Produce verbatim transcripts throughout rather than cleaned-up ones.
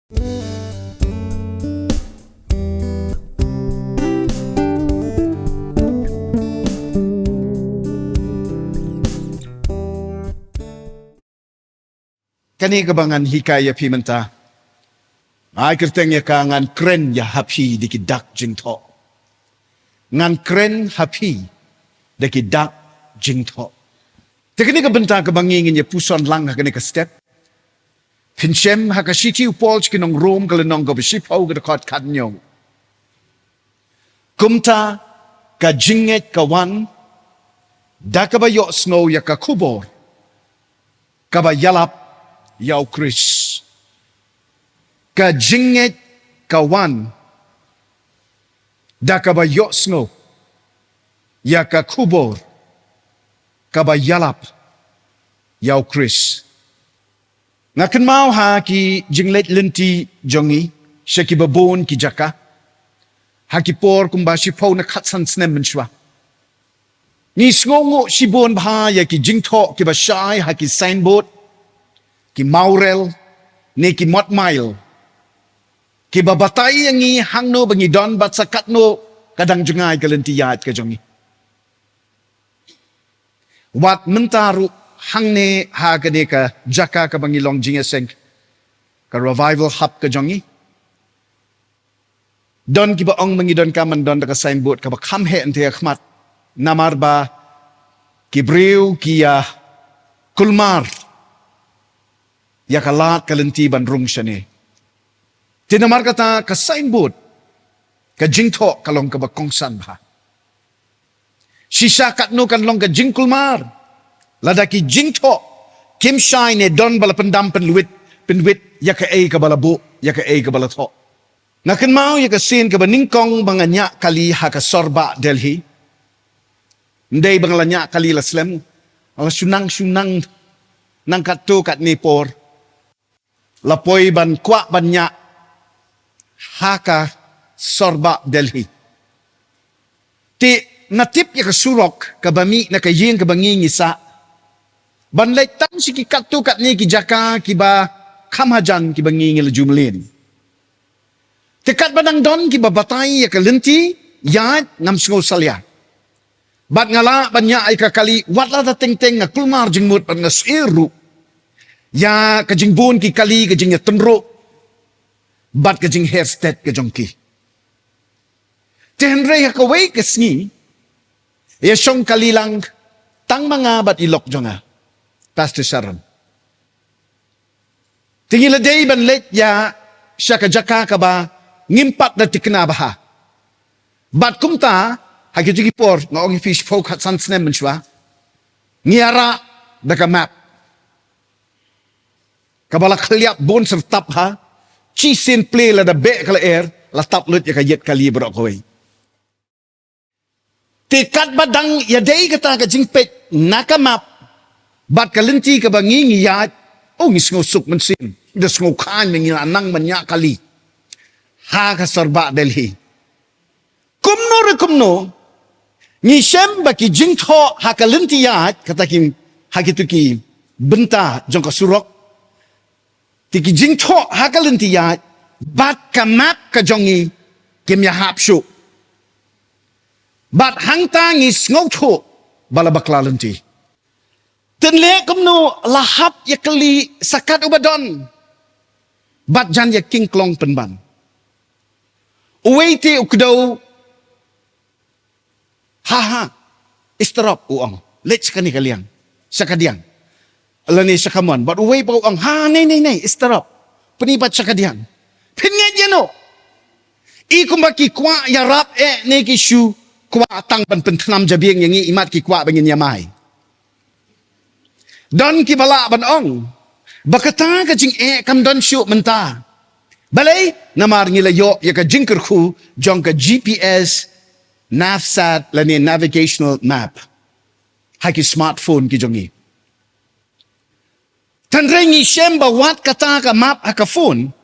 Kane kaba ngan hikai ïa phi mynta, ai kyrteng ïa ka ngan kren ïa ha phi da ki dak jingthoh. Ngan kren ha phi da ki dak jingthoh. Te kane ka bynta kaba ngi ngin ïa puson lang ha kane ka step. Phin shem ha ka shithi u Paul sha ki nong Rom ka lynnong kaba shiphew ka dkhot khathynñiew. Kumta ka jingngeit ka wan da kaba ïohsngew ïa ka khubor kaba ïalap ïa u Khrist. Ka jingngeit ka wan da kaba ïohsngew ïa ka khubor kaba ïalap ïa u Khrist. Nga kynmaw ha ki jingleit lynti jong ngi sha kiba bun ki jaka ha ki por kumba shiphew ne khatsan snem mynshuwa. Ngi sngewnguh shibun bha ïa ki jingthoh kiba shai ha ki signboard, ki mawrel ne ki mot mail, kiba batai ïa ngi hangno ba ngi don bad sa katno ka dang jngai ka lynti ïaid ka jong ngi. Wat mynta ruh hangne ha kane ka jaka kaba ngi long jingïaseng, ka Revival Hub ka jong ngi, don kiba ong ba ngi donkam ban don da ka signboard kaba kham heh hangtei ha khmat, namar ba ki briew ki ïa kulmar ïa ka lad ka lynti ban rung shane. Te namar kata ka signboard, ka jingthoh ka long kaba kongsan bha. Shisha katno kan long ka jingkulmar lada ki jingthoh kim shai ne don ba la pyndam pynwit, pynwit ïa kaei kaba la buh, ïa kaei kaba la thoh. Nga kynmaw ïa ka sien kaba nyngkong ba nga ñiah kali ha ka sor bah Delhi. Ym dei ba nga la ñiah kali la slem, la shu nang, shu nang, nang katto katne por la poi ban kwah ban ñiah ha ka sor bah Delhi. Te nga tip ïa ka surok kaba mih na ka ïing kaba ngi ngi sah ban leit tang sha ki katto katne ki jaka kiba kham hajan kiba ngi ngi la ju mlien. Te katba dang don kiba batai ïa ka lynti ïaid ngam sngew salia. Bad nga lah ban ñiah ïa ka kali wat la da teng teng nga kulmar jingmut bad nga sngewthuh ïa ka jingbun ki kali, ka jingïatynruh bad ka jingher stet ka jong ki. Te hynrei ha kawei ka sngi ïa shong kali lang tang ma nga bad i lok jong nga, Pastor Sharon. Te ngi la dei ban leit ïa sha ka jaka kaba ngim pat da tikna bha. Bad kumta ha ki jingpor nga ong ïa phi shiphew khatsan snem mynshuwa ngi ïarah da ka map kaba la khliap bun syrtap ha, shisien plie lada beh ka lyer la tap lut ïa ka ïit kali baroh kawei. Te katba dang ïadei kata ka jingpeit na ka map bad ka lynti kaba ngi ngi ïaid, oh ngi sngewsuk mynsiem, da sngewkhlaiñ ba ngi la nang ban ñiah kali ha ka sor bah Delhi. Kumno re kumno ngi shem ba ki jingthoh ha ka lynti ïaid, kata ki ha kitu ki bynta jong ka surok, te ki jingthoh ha ka lynti ïaid bad ka map ka jong ngi kim ïahap shuh. Bad hangta ngi sngewthuh ba la bakla lynti. Te nleh kumno, la hap ïa kali sa kat uba don bad jan ïa king klong pynban. Uwei te u kdew, ha ha, i stop, u ong, leit sha kane ka liang, sha kadiang, lane sha kamon. Bad uwei pat u ong, ha nei nei nei, i stop, pyni pat sha kadiang. Phin ngeit ïano? I kumba ki kwah ïarap eh ne ki shu kwah tang ban pynthnam jabieng ïa ngi, imat ki kwah ba ngin ïamai. Don kiba lah ban ong ba kata ka jingeh kam don shuh mynta. Balei? Namar ngi la ïoh ïa ka jingkyrkhu jong ka G P S, NavSat lane navigational map ha ki smartphone ki jong ngi. Tangba ngi shem ba wat kata ka map ha ka phone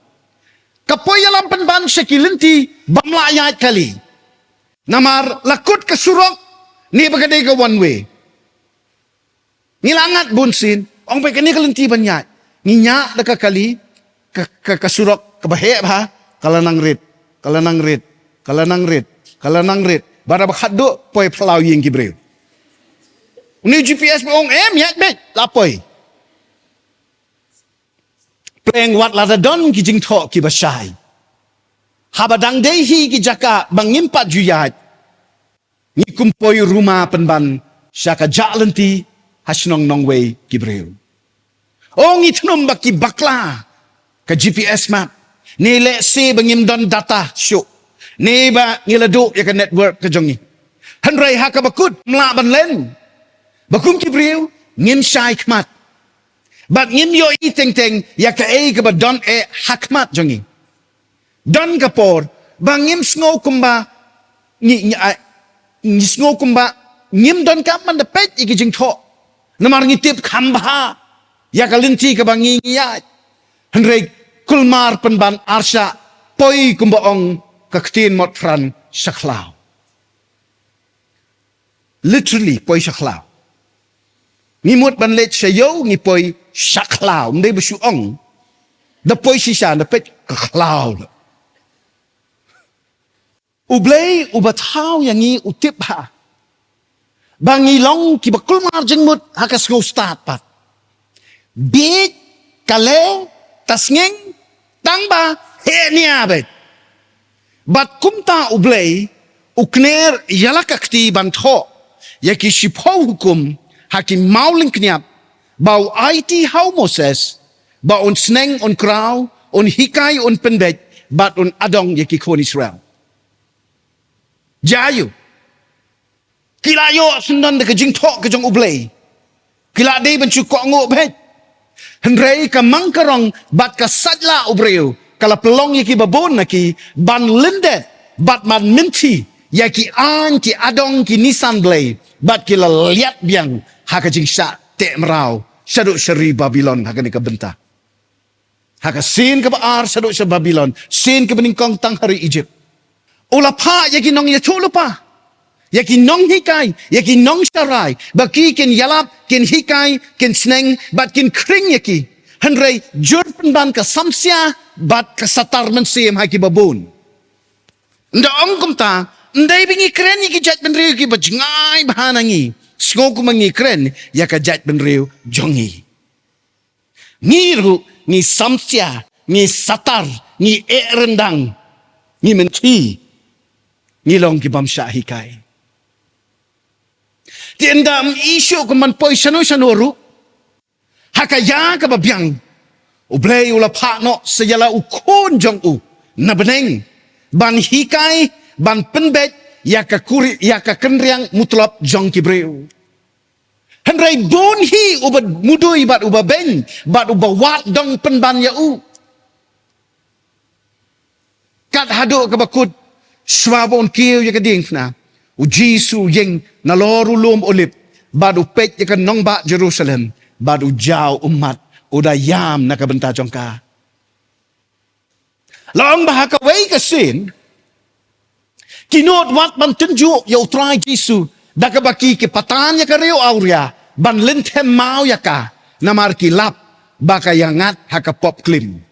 ka poi ïalam pynban sha ki lynti bym lah ïaid kali. Namar la kut ka surok ne ba ka dei ka one way. Ngi la ngat bun sien, ong peit kane ka lynti ban ïaid. Ngi ñiah da ka kali, ka, ka, ka surok kaba heh bha, ka la nang rit, ka la nang rit, ka la nang rit, ka la nang rit. Bad haba khatduh, poi phyllaw ïing ki briew. Une u GPS ba ong em, ïaid beit, la poi. Pleng wat lada don ki jingthoh kiba shai. Haba dang dei hi ki jaka ba ngim pat ju ïaid, ngi kum poi ruma pynban sha ka jah lynti ha shnong nongwei ki briew. O ngi thnum ba ki bakla ka GPS map, ne lehse ba ngim don data shuh, ne ba ngi la duh ïa ka network ka jong ngi. Hynrei ha kaba kut ym lah ban len, ba kum ki briew ngim shai khmat. Bad ngim ïohi teng teng ïa kaei kaba don eh ha khmat jong ngi. Don ka por ba ngim sngew kumba ngi, ngi, ah, ngi sngew kumba ngim donkam ban da peit ïa ki jingthoh. Namar ngi tip kham bha ïa ka lynti kaba ngi, ngi ïaid. Hynrei kulmar pynban arshah, poi kumba ong ka ktien Motphran, sha khlaw. Literally, poi sha khlaw. Ngi mut ban leit sha ïew, ngi poi sha khlaw. Ym dei ba shu ong, da poi shisha, da peit ka khlaw. U Blei uba thaw ïa ngi u tip bha ba ngi long kiba kulmar jingmut ha ka sngewstad pat. Bieit, kale, tasngeng, tang ba heh nia beit. Bad kumta U Blei u kner ïa la ka kti ban thoh ïa ki shiphew hukum ha ki maw lyngkniap, ba u aiti ha u Moses, ba un sneng, un kraw, un hikai, un pynbeit, bad un adong ïa ki khun Israel. Jia ïa u. Ki la ïoh syndon da ka jingthoh ka jong U Blei. Ki la dei ban shu kohnguh beit. Hynrei ka mang ka rong bad ka sait lah u briew ka la pynlong ïa kiba bun na ki ban lyndet bad ban mynthi ïa ki aiñ, ki adong, ki nisan Blei, bad ki la liat biang ha ka jingshah teh mraw shaduh sha ri Babilon ha kane ka bynta. Ha ka sien kaba ar shaduh sha Babilon, sien kaba nyngkong tang ha ri Ijipt. U la phah ïa ki nongïathuhlypa, ïa ki nonghikai, ïa ki nongsharai, ba ki kin ïalap, kin hikai, kin sneng, bad kin khring ïa ki. Hynrei jur pynban ka samsia bad ka satar mynsiem ha kiba bun. Ynda ong kumta, ym dei ba ngi kren ïa ki jaitbynriew kiba jngai bha na ngi. Sngew kumba ngi kren ïa ka jaitbynriew jong ngi. Ngi ruh ngi samsia, ngi satar, ngi eh ryndang, ngi mynthi, ngi long ki bym shah hikai. Te ynda ym i shuh kum ban poi shano shano ruh, ha ka ïa kaba biang, U Blei u la phah noh sa ïa la u khun jong u na bneng ban hikai, ban pynbeit ïa ka kuri, ïa ka kynriang mutlop jong ki briew. Hynrei bun hi uba mudui bad uba beiñ bad uba wad dong pynban ïa u. Kat haduh kaba kut, shuwa ba un kiew ïa ka diengphna, U Jisu u ïeng nalor u lum Olib bad u peit ïa ka nongbah Jerusalem bad u jaw ummat, u da ïam na ka bynta jong ka. La ong ba ha kawei ka sien, ki nud wat ban tynjuh ïa U Trai Jisu, da kaba ki, ki patan ïa ka riew awria ban lynthem maw ïa ka, namar ki lap ba ka ïangat ha ka pop klim.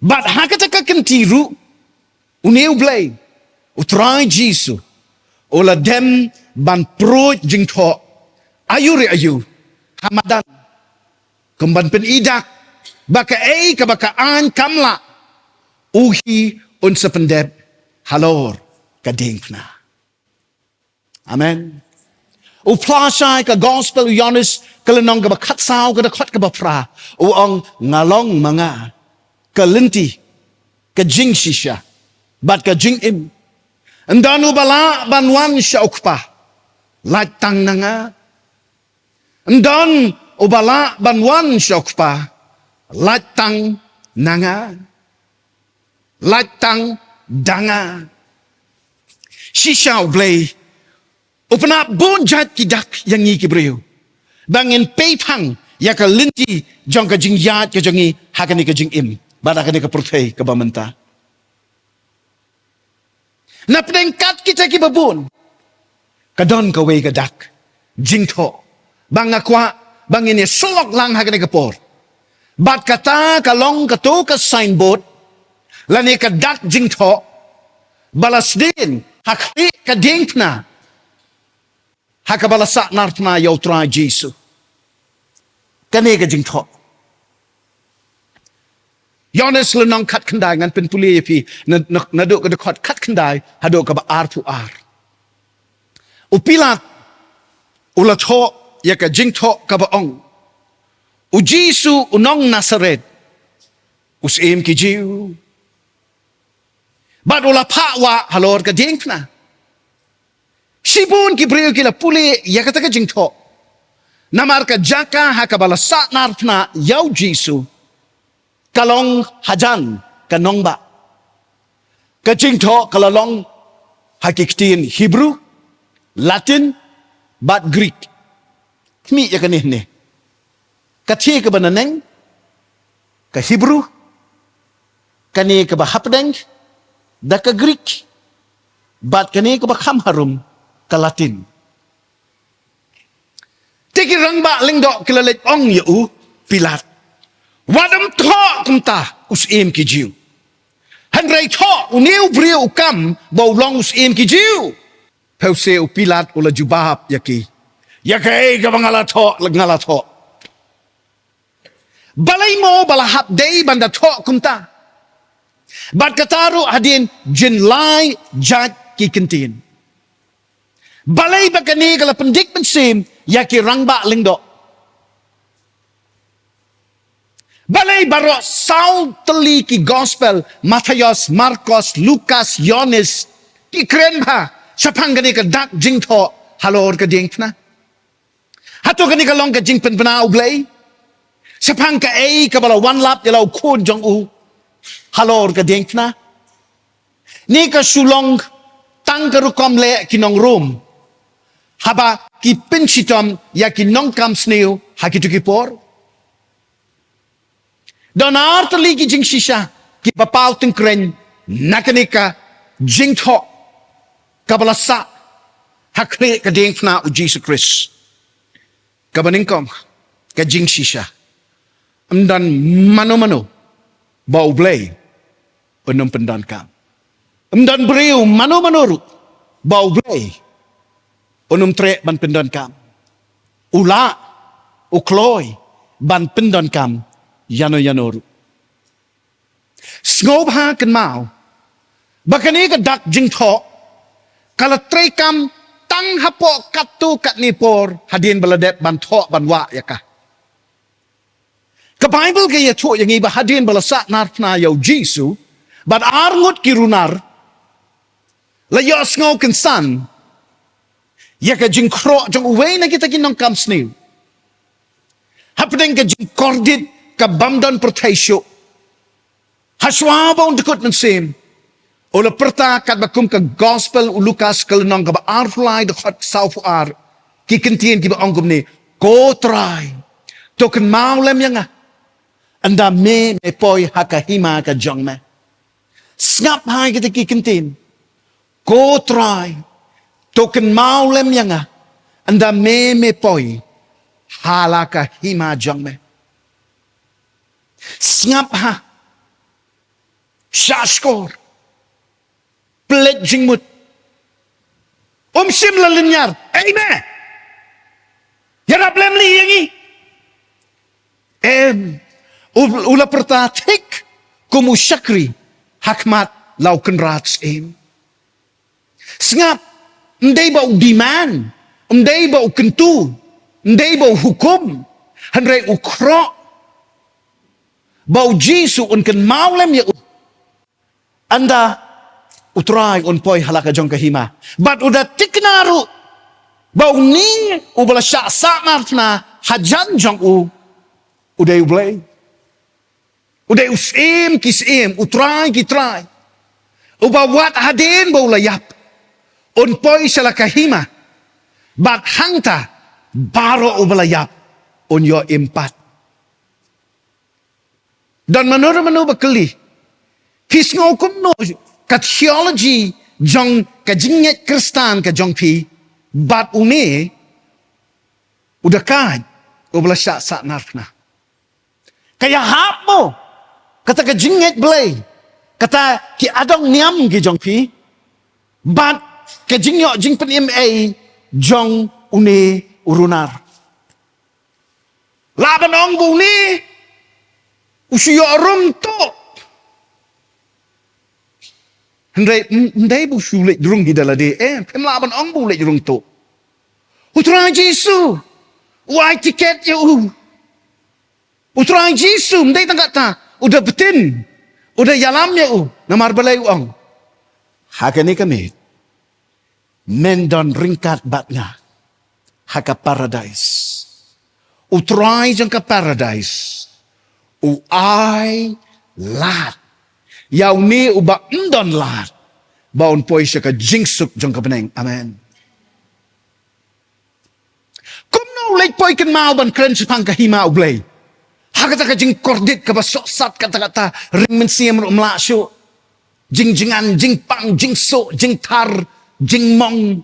Bad ha kata ka kynti ruh, une U Blei, U Trai Jisu, u la dem ban pruid jingthoh aiu re aiu ha madan, kum ban pyni dak ba kaei kaba ka aiñ kam lah, u hi un sa pyndep halor ka diengphna. Amen. U phla shai ka Gospel u Ïoannis, ka lynnong kaba khatsaw, ka dkhot kaba phra, u ong, "Nga long ma nga ka lynti, ka jingshisha bad ka jingim. Ym don uba lah ban wan sha U Kpa, lait tang na nga. Ym don uba lah ban wan sha U Kpa, lait tang na nga. Lait tang da nga." Shisha U Blei u pynap bun jait ki dak ïa ngi ki briew, ba ngin pei phang ïa ka lynti jong ka jingïaid ka jong ngi ha kane ka jingim bad ha kane ka pyrthei kaba mynta. Na pdeng kat kita kiba bun, ka don kawei ka dak jingthoh ba nga kwah ba ngin ïa sylok lang ha kane ka por. Bad kata ka long kato ka signboard lane ka dak jingthoh ba la sdien ha khlieh ka diengphna ha kaba la sahnarphna ïa u Trai Jisu. Kane ka jingthoh, Ïoannis lynnong khatkhyndai, ngan pynpule ïa phi na, na, naduh ka dkhot khatkhyndai haduh kaba arphew ar. U Pilat u la thoh ïa ka jingthoh kaba ong, "U Jisu u nong Nasaret, u syiem ki Jiw." Bad u la phah wah halor ka diengphna. Shibun ki briew ki la pule ïa kata ka jingthoh, namar ka jaka ha kaba la sahnarphna ïa u Jisu ka long hajan ka nongbah. Ka jingthoh ka la long ha ki ktien Hebru, Latin bad Greek. Khmih ïa kane hangne. Ka thie kaba naneng, ka Hebru, kane kaba hapdeng, da ka Greek, bad kane kaba kham harum, ka Latin. Te ki rangbah lyngdoh ki la leit ong ïa u Pilat, "Wat ym thoh kumta, u syiem ki Jiw. Hynrei thoh, une u briew u kam ba u long u syiem ki Jiw." Phi sngewthuh, u Pilat u la jubab ïa ki, "Ïa kaei kaba nga la thoh, nga la thoh. Balei mo ba la hap dei ban da thoh kumta? Bad kata ruh hadien jin lai jait ki kyntien. Balei ba kane ka la pyndik mynsiem ïa ki rangbah lyngdoh? Balei baroh saw tylli ki gospel, Mathaios, Markos, Lukas, Ïoannis, ki kren bha shaphang kane ka dak jingthoh halor ka diengphna? Hato kane ka long ka jingpynbna U Blei shaphang kaei kaba la wanlap ïa la u khun jong u halor ka diengphna? Ne ka shu long tang ka rukom leh ki nong Rom haba ki pynshitom ïa ki nongkam sniew ha kito ki por?" Don ar tylli ki jingshisha kiba paw tyngkreiñ na kane ka jingthoh kaba la sah ha khlieh ka diengphna u Jisu Khrist. Kaba nyngkong, ka jingshisha, ym don mano mano ba U Blei un ym pyndonkam. Ym don briew mano mano ruh ba U Blei un ym treh ban pyndonkam. U lah, u kloi ban pyndonkam ïano ïano ruh. Sngewbha kynmaw ba kane ka dak jingthoh ka la treikam tang hapoh katto katne por hadien ba la dep ban thoh ban wah ïa ka. Ka Baibl ka ïathuh ïa ngi ba hadien ba la sahnarphna ïa u Jisu bad arngut ki runar, la ïohsngew kynsan ïa ka jingkhroh jong uwei na kita ki nongkam sniew hapdeng ka jingkordit ka bym don pyrthei shuh. Hashwa ba un dkut mynsiem, u la pyrta katba kum ka gospel u Lukas ka lynnong kaba arphew lai, dkhot sawphew ar, ki kyntien kiba ong kumne, "Ko Trai, to kynmaw lem ïa nga ynda me me poi ha ka hima ka jong me." Sngap ha kita ki kyntien, "Ko Trai, to kynmaw lem ïa nga ynda me me poi ha la ka hima jong me." Sngap ha, shah shkor, pynleit jingmut. Um shym la lynñiar, "Ei me, ïarap lem lei ïa ngi." Em, u, u la pyrta thik kum u shakri ha khmat la u Kynrad Syiem. Sngap, ym dei ba u demand, ym dei ba u kyntu, ym dei ba u hukum, hynrei u khroh ba u Jisu un kynmaw lem ïa u ynda u Trai un poi ha la ka jong ka hima. Bad u da thikna ruh ba une uba la shah sahnarphna hajan jong u, u dei U Blei. U dei u Syiem ki syiem, u Trai ki trai, uba wat hadien ba u la ïap un poi sha la ka hima. Bad hangta baroh uba la ïap un ïoh im pat. Don mano mano ba kylli, "Phi sngew kumno ka theology jong ka jingngeit Khristan ka jong phi bad une u dakait uba la shah sahnarphna? Ka ïahap mo kata ka jingngeit Blei Kata ki adong niam ki jong phi, bad ka jingïoh jingpynim ei jong une u runar. Lah ban ong ba une u shu ïoh rung tuh. Hynrei ym, ym dei ba u shu leit rung hi da lade, eh, phim lah ban ong ba u leit rung tuh. U Trai Jisu u ai tiket ïa u. U Trai Jisu ym dei tang kata, u da btin, u da ïalam ïa u, namar balei u ong, ha kane ka miet men don ryngkat bad nga ha ka paradais. U Trai jong ka paradais u ai lad ïa une uba ym don lad, ba un poi sha ka jingsuk jong ka bneng. Amen. Kumno u leit poi kynmaw ban kren shaphang ka hima U Blei ha kata ka jingkordit kaba sohsat, kata kata ring mynsiem ruh ym lah shuh. Jingjngan, jingpang, jingsoh, jingthar, jingmong,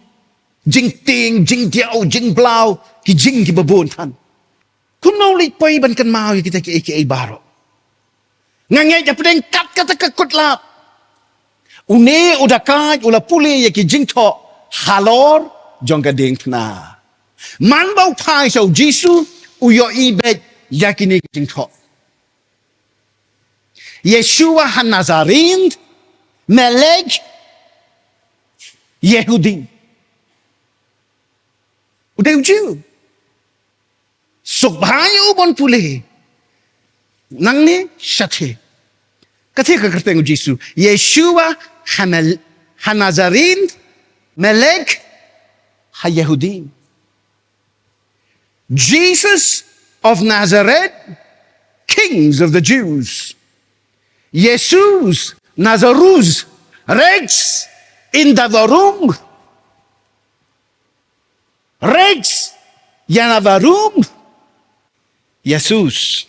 jingtieng, jingdiaw, jingblaw, ki jing kiba bun than. Kumno u leit poi ban kynmaw ïa kita kiei kiei baroh? Nga ngeit hapdeng kat kata ka kutlad, une u dakaid u la pule ïa ki jingthoh halor jong ka diengphna. Man ba u phai sha u Jisu, u ïohi beit ïa kine ki jingthoh: Yeshua HaNazarin, Melek Yehudin. U dei u Jiw. Suk bha ïa u ban pule nangne shathie. Kata ka kyrteng u Jisu: Yeshua Hamel-, HaNazarin, Melek HaYehudin. Jesus of Nazareth, Kings of the Jews. Jesus Nazarus, Rex in Davarum. Rex Yanavarum. Jesus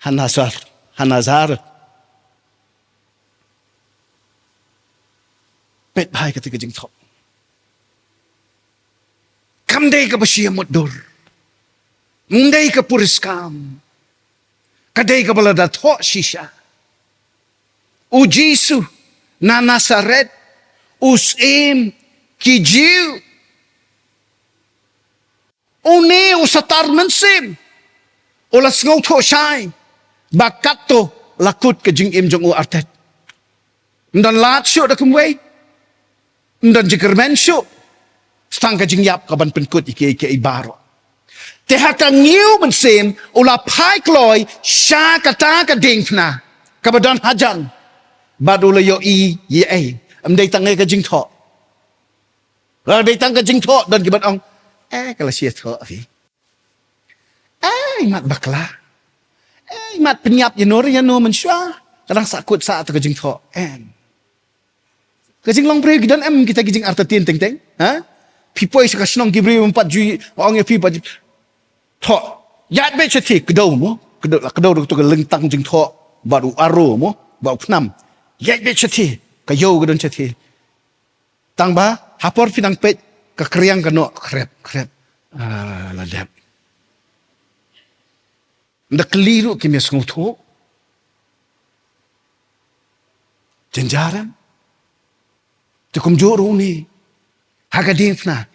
HaNazar, HaNazar. Peit bha ïa kata ka jingthoh. Kam dei kaba shim mutdur. Ym dei ka puriskam. Ka dei kaba lada thoh shisha. U Jisu na Nasaret, u Syiem ki Jiw. Une u satar mynsiem u la sngewthuh shai ba katto la kut ka jingim jong u artet. Ym don lad shuh da kumwei, ym don jingkyrmen shuh, sa tang ka jingïap ka ban pynkut ïa kiei kiei baroh. Te ha ka niew mynsiem u la phai kloi sha kata ka diengphna kaba don hajan, bad u la ïohi ïa ei? Ym dei tang ïa ka jingthoh. Lada dei tang ka jingthoh, don kiban ong, eh, ka la shah thoh phi. Eh, imat bakla. Eh, imat pynïap ïano re ïano mynshuwa. Ka dang sah kut sah ïa ka jingthoh. Em. Ka jinglong briew ki don em kita ki jingartatien teng teng? Ha? Phi poi sha ka shnong ki briew ym pat ju ong ïa phi, pat ju thoh. Ïaid beit shathie, kdew mo. Kdew la, kdew ruh ka lyngtang jingthoh. Bad u aro mo, bad u khnam. Ïaid beit shathie, ka ïew ka don shathie. Tang ba ha por phi dang peit, ka kriang ka noh, khrep, khrep. Ah, la dep. Ynda kylli ruh kim ïa sngewthuh. Jynjar em. Te kumjuh ruh une ha ka diengphna: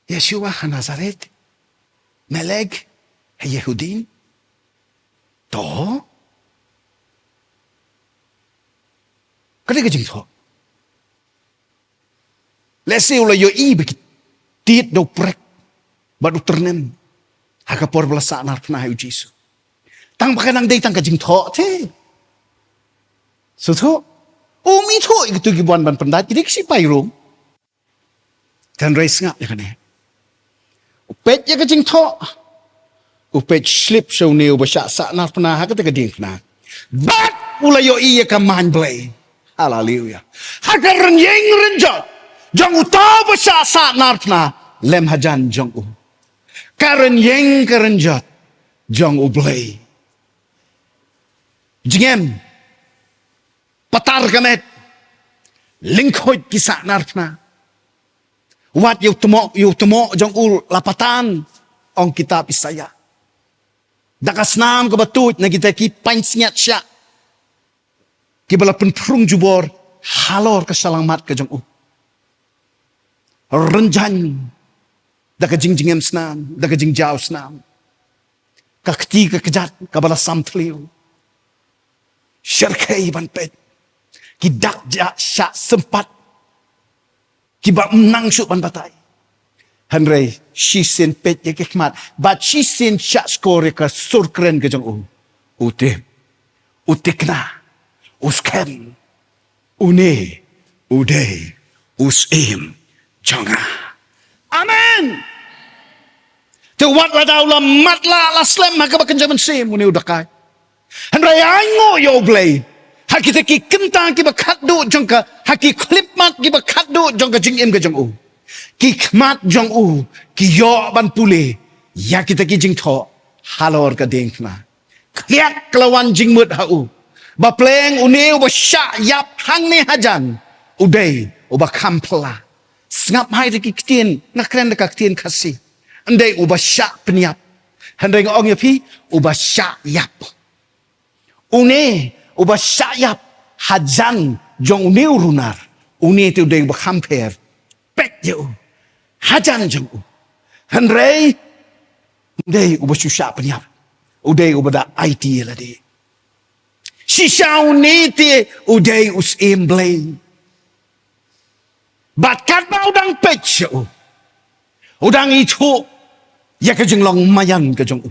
Yeshua HaNazaret, Melek HaYehudin. To, ka dei ka jingthoh. Lehse u la ïohi ba ki tied da u prek bad u tyrnem ha ka por ba la sahnarphna ïa u Jisu. Tang ba ka nang dei tang ka jingthoh te. Sngewthuh? Um ithuh ïa kitu kiba wan ban pyndait, ki dei ki sipai Rom. Tang hynrei sngap ïa kane. U peit ïa ka jingthoh. U peit slip sha une uba shah sahnarphna ha kata ka diengphna. Bad u la ïohi ïa ka main Blei. Haleluia. Ha ka rynïeng rynjot jong uta uba shah sahnarphna lem hajan jong u. Ka rynïeng ka rynjot jong U Blei. Jingem. Patar ka met. Lyngkhuid ki sahnarphna. Wat ïa u tmoh, ïa u tmoh jong u la patan, ong kitab Isaïah. Da ka snam kaba tuid na kita ki pansngiat shah kiba la pynphrung jubor halor ka shyllangmat ka jong u. Rynjang da ka jingjngem snam, da ka jingjaw snam. Ka kti ka kjat kaba la samthliew. Syrkhei ban peit. Ki dak ja shah sympat. Kiba ym nang shuh ban batai. Hynrei shisien peit ïa ki khmat. Bad shisien shah skor ïa ka sur kren ka jong u. U tip. U tikna. U skhem. Une u dei u syiem jong nga. Amen. Te wat lada u la matlah la slem ha kaba kynja mynsiem une u dakaid. Hynrei ainguh ïa U Blei ha kita ki kynta kiba khatduh jong ka, ha ki khyllipmat kiba khatduh jong ka jingim ka jong u. Ki khmat jong u ki ïoh ban pule ïa kita ki jingthoh halor ka diengphna. Khlieh ka la wan jingmut ha u. Ba pleng une uba shah ïap hangne hajan u dei uba kham phylla. Sngap hai da ki ktien, nga kren da ka ktien Khasi. Ym dei uba shah pynïap. Hynrei nga ong ïa phi, uba shah ïap. Une uba shah ïap hajan jong une u runar. Une te u dei uba kham pher. Peit ïa u hajan jong u. Hynrei ym dei uba shu shah pynïap. U dei uba da aiti ïa lade. Shisha une te u dei u syiem Blei. Bad katba u dang peit sha u, u dang ithuh ïa ka jinglong maïan ka jong u.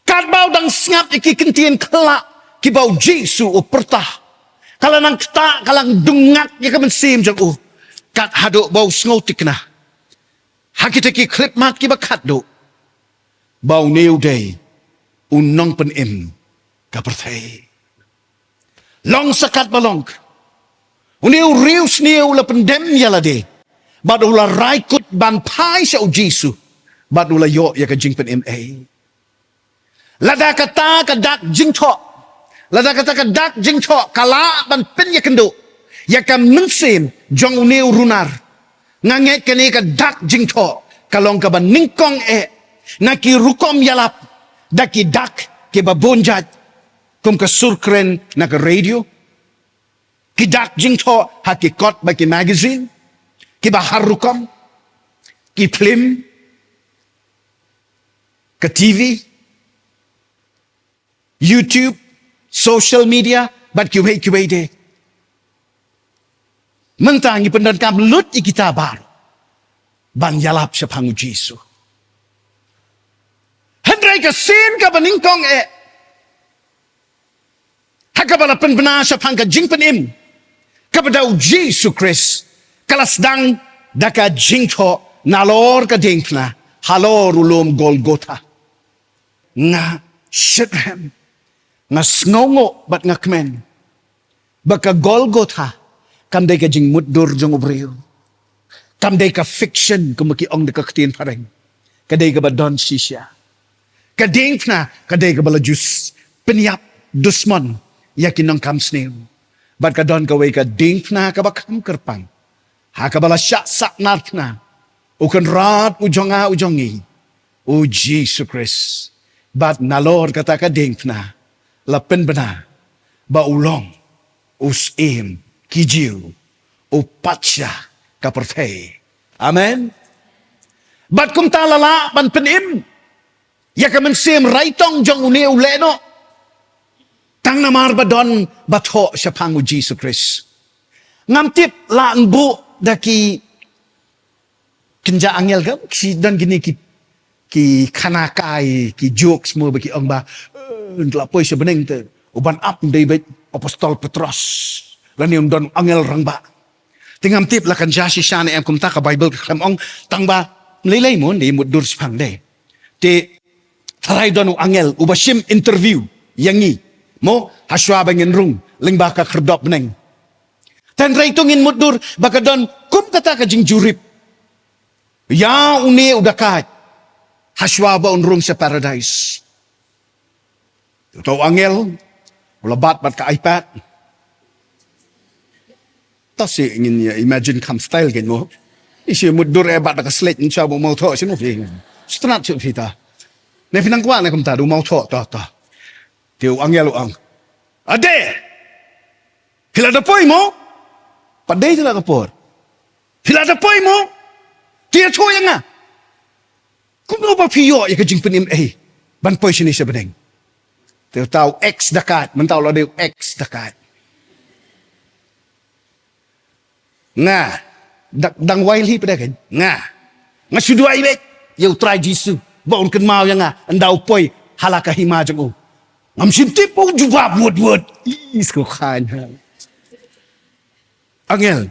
Katba u dang sngap ïa ki ktien khyllah kiba U Jisu u pyrta, ka la nang ktah, ka la nang dungat ïa ka mynsiem jong u. Kat haduh ba u sngewthikna ha kita ki khyllipmat kiba khatduh ba une u dei u nongpynim ka pyrthei. Long sa katba long, une u riewsniew u la pyndem ïa lade bad u la rai kut ban phai sha U Jisu bad u la ïoh ïa ka jingpynim ei. Lada kata ka dak jingthoh, lada kata ka dak jingthoh ka lah ban pynïakynduh ïa ka mynsiem jong une u runar, nga ngeit kane ka dak jingthoh ka long kaba nyngkong eh na ki rukom ïalap da ki dak kiba bun jait, kum ka sur kren na ka radio, ki dak jingthoh ha ki kot bad ki magazine kiba har rukom, ki phlim, ka T V, YouTube, social media bad kiwei kiwei de. Mynta ngi pyndonkam lut ïa kita baroh ban ïalap shaphang U Jisu. Hynrei ka sien kaba nyngkong eh ha kaba la pynbna shaphang ka jingpynim kaba da U Jisu Khrist, ka la sdang da ka jingthoh nalor ka diengphna halor u lum Golgotha. Nga shitrhem, nga sngewnguh bad nga kmen ba ka Golgotha kam dei ka jingmutdur jong u briew. Kam dei ka fiction kumba ki ong da ka ktien phareng. Ka dei kaba don shisha. Ka diengphna ka dei kaba la ju pynïap dusmon ïa ki nongkam sniew. Bad ka don kawei ka diengphna kaba kham kyrpang ha kaba la shah sahnarphna u Kynrad u jong nga u jong ngi, U Jisu Khrist. Bad nalor kata ka diengphna la pynbna ba u long u Syiem ki Jiw, u Patsha ka pyrthei. Amen. Bad kumta la lah ban pynim ïa ka mynsiem raitong jong une u lehnoh, tang namar ba don ba thoh shaphang U Jisu Khrist. Ngam tip la ngan buh da ki kynja angel ka, ki don kine ki, ki khana kai, ki jokes mo ba ki ong ba, eh, la poi sha bneng te u ban ap dei bad Apostol Petros lane un don angel rangbah. Te ngam tip la kynja shisha ne em, kumta ka Baibl ka khlem ong, tang ba lei lei mo dei mutdur shaphang dei. Te tharai don u angel uba shim interview ïa ngi mo hashwa ba ngin rung lyngba ka khyrdop bneng. Tangba to ngin mutdur ba ka don kum kata ka jingjurip ïa une u dakaid hashwa ba un rung sha paradais. Uto u angel u la bat bad ka iPad. Ta shi ngin ïa imagine kham style kein mo. Ishi mutdur eh bat da ka slate, ncha ba mo tho shi no phi. Stnat shu phi ta. Ne phi nang kwah ne kumta, da u maw thoh, to, to. Te u angel u ong, ade, phi la da poi mo? Pat dei te la ka por. Phi la da poi mo? Te ïathuh ïa nga, kumno ba phi ïoh ïa ka jingpynim ei ban poi shane sha bneng? Te uta u ex dakaid, mynta u la dei u ex dakaid. Nga, da-, dang wai lhi pat de kein. Nga, nga shu duwai beit ïa u Trai Jisu ba un kynmaw ïa nga ynda u poi ha la ka hima jong u. Ngam shym tip ba u jubab wut wut. Ih, sngewkhan ha. Angel,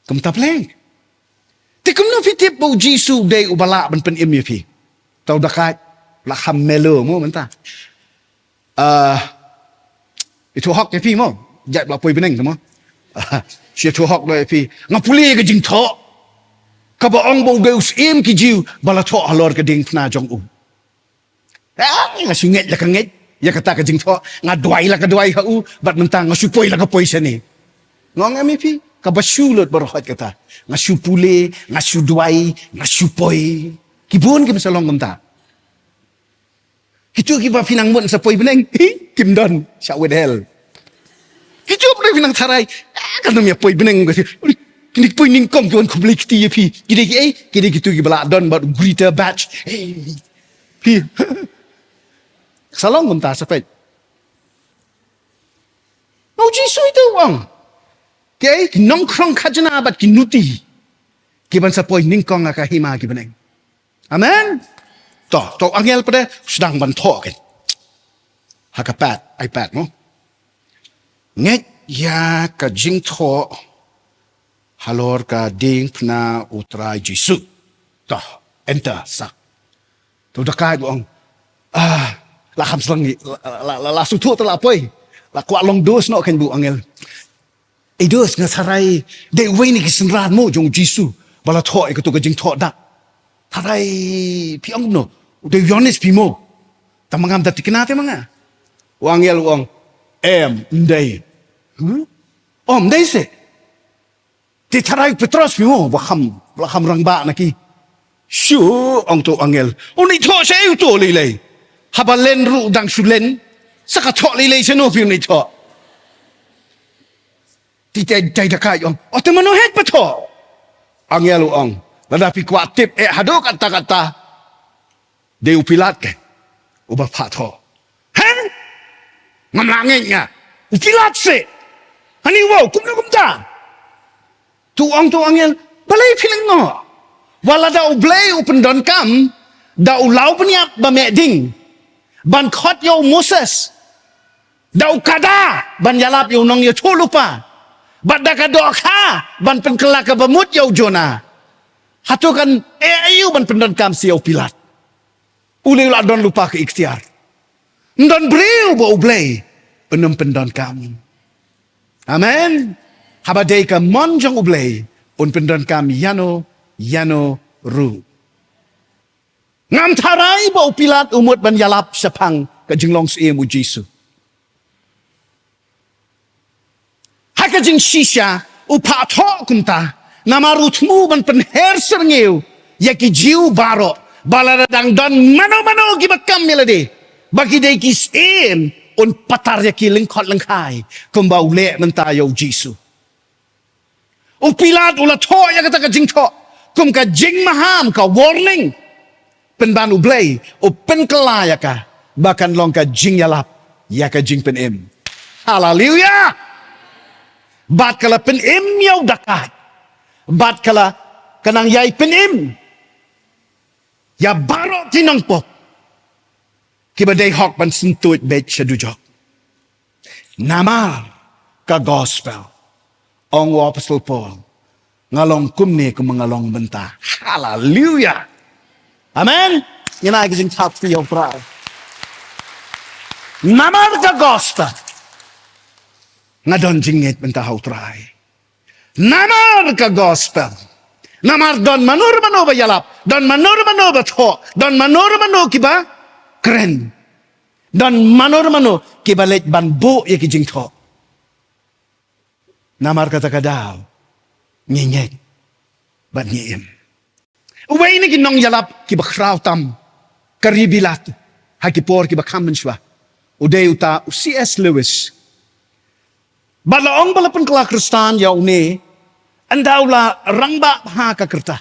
kumta pleng. Te kumno phi tip ba u Jisu u dei uba lah ban pynim ïa phi? Te u dakaid la kham melo mo mynta. Ah, ïathuh hok ïa phi mo. Jait ba la poi bneng te mo. Shu ïathuh hok noh ïa phi. Nga pule ïa ka jingthoh kaba ong ba u dei u syiem ki Jiw ba la thoh halor ka diengphna jong u. Ah, nga shu ngeit la ka ngeit ïa kata ka jingthoh, nga duwai la ka duwai ha u, bad mynta nga shu poi la ka poi shane. Nga ong em ïa phi, kaba shu lut baroh kata. Nga shu pule, nga shu duwai, nga shu poi. Ki bun kim sa long kumta. Kito kiba phi nang mut sa poi bneng, hi, kim don, shah wit hell. Kito phi nang tharai, ah, kan ym ïa poi bneng ka. Kine ki poi nyngkong ki wan khublei kti ïa phi. Ki dei kiei, ki dei kito kiba la don bad u greater batch. Hey. Phi. Sa long kumta sa peit. Nga u Jisu ïa u ong, kiei ki nongkhrong khajna bad ki nuti kiban sa poi nyngkong ha ka hima ki bneng. Amen. To, to angel pat de u sdang ban thoh kein. Ha ka pad, iPad mo. Ngeit ïa ka jingthoh halor ka diengphna u Trai Jisu. To, enter sa. To dakaid u ong, ah, la kham sdang, la, la, la, la sngewthuh te la poi. La kwah long dos noh kein ba u angel. Ei dos, nga tharai dei uwei na ki synran mo jong u Jisu ba la thoh ïa kato ka jingthoh da. Tharai phi ong kumno, u dei u Ïoannis phi mo. Tang ma ngam da thikna te ma nga. U angel u ong, em, ym dei. Huh? Ym dei seh. Te tharai u Petros phi mo, ba kham, ba kham rangbah na ki. Shu, ong to u angel, un ïathoh shaei uto lei lei? Haba len ruh u dang shu len. Sa ka thoh lei lei shano phi un ïathoh? Te, te, te dakaid u ong, o te mano hi ba thoh? Angel u ong, lada phi kwah tip eh haduh katta katta, dei u Pilat kein uba phah thoh. He? Ngam lah ngeit nga. U Pilat seh. Ani wow, kumno kumta? To ong to u angel, balei phi lyngngoh? Wat lada U Blei u pyndonkam da u law bniat ba meh ding ban khot ïa u Moses, da u kada ban ïalap ïa u nongïathuhlypa, bad da ka dohkha ban pynkylla kaba mut ïa u Jonah, hato kan eh aïu ban pyndonkam sha ïa u Pilat? U lei u la don lypa ka iktiar. Ym don briew ba U Blei un ym pyndonkam. Amen. Haba dei ka mon jong U Blei, un pyndonkam ïano ïano ruh. Ngam tharai ba u Pilat u mut ban ïalap shaphang ka jinglong syiem u Jisu. Ha ka jingshisha u phah thoh kumta namar u thmu ban pynher syrngiew ïa ki Jiw baroh ba lada dang don mano mano kiba kam ïa lade ba ki dei ki syiem, un patar ïa ki lyngkhot lyngkhai kumba u leh mynta ïa u Jisu. U Pilat u la thoh ïa kata ka jingthoh kum ka jingmaham, ka warning. Pynban U Blei u pynkylla ïa ka ba kan long ka jingïalap ïa ka jingpynim. Haleluya. Bad ka la pynim ïa u dakaid. Bad ka la, ka nang ïai pynim ïa baroh ki nongpop kiba dei hok ban syntuid beit sha dujok. Namar ka gospel, ong u Apostol Paul, nga long kumne kumba nga long mynta. Haleluya. Amen. Ngin ai ka jingthap ïa u Trai. Namar ka gospel nga don jingngeit mynta ha u Trai. Namar ka gospel. Namar don mano re mano ba ïalap, don mano re mano ba thoh, don mano re mano kiba kren, don mano re mano kiba leit ban buh ïa ki jingthoh. Namar kata ka daw ngi ngeit bad ngi im. Uwei na ki nongïalap kiba khraw tam ka ri Bilat ha ki por kiba kham mynshuwa. U dei uta u C S Lewis. Bad la ong ba la pynkylla Khristan ïa une, ynda u la rangbah bha ka rta.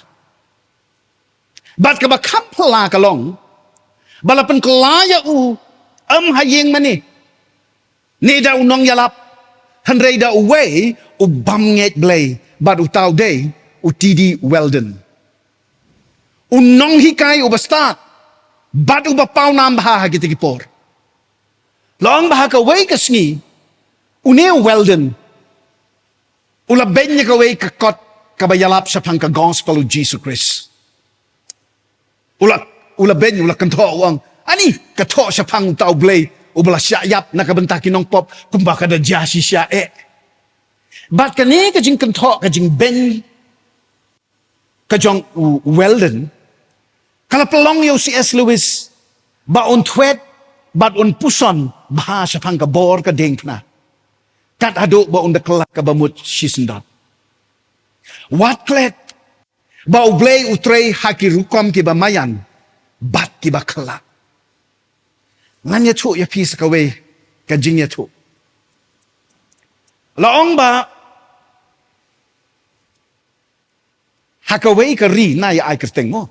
Bad kaba kham phylla ka long ba la pynkylla ïa u, ym ha ïing mane, ne da u nongïalap, hynrei da uwei u bym ngeit Blei, bad uta u dei u T D Weldon, u nonghikai uba stad bad uba pawnam bha ha kita ki por. La ong ba ha kawei ka sngi une u Weldon u la beiñ ïa kawei ka kot kaba ïalap shaphang ka gospel u Jisu Khrist. U la, u la beiñ, u la kynthoh, u ong, ani ka thoh shaphang uta u Blei uba la shah ïap na ka bynta ki nongpop kumba ka da jia shisha eh. Bad kane ka jingkynthoh, ka jingbeiñ ka jong u Weldon, ka la pynlong ïa u C S Lewis ba un thwet bad un puson bha shaphang ka bor ka diengphna, kat haduh ba un da kylla kaba mut shisyndon. Wat klet ba U Blei u trei ha ki rukom kiba maïan bad kiba khlad. Ngan ïathuh ïa phi sa kawei ka jingïathuh. La ong ba ha kawei ka ri na ïa ai kyrteng mo,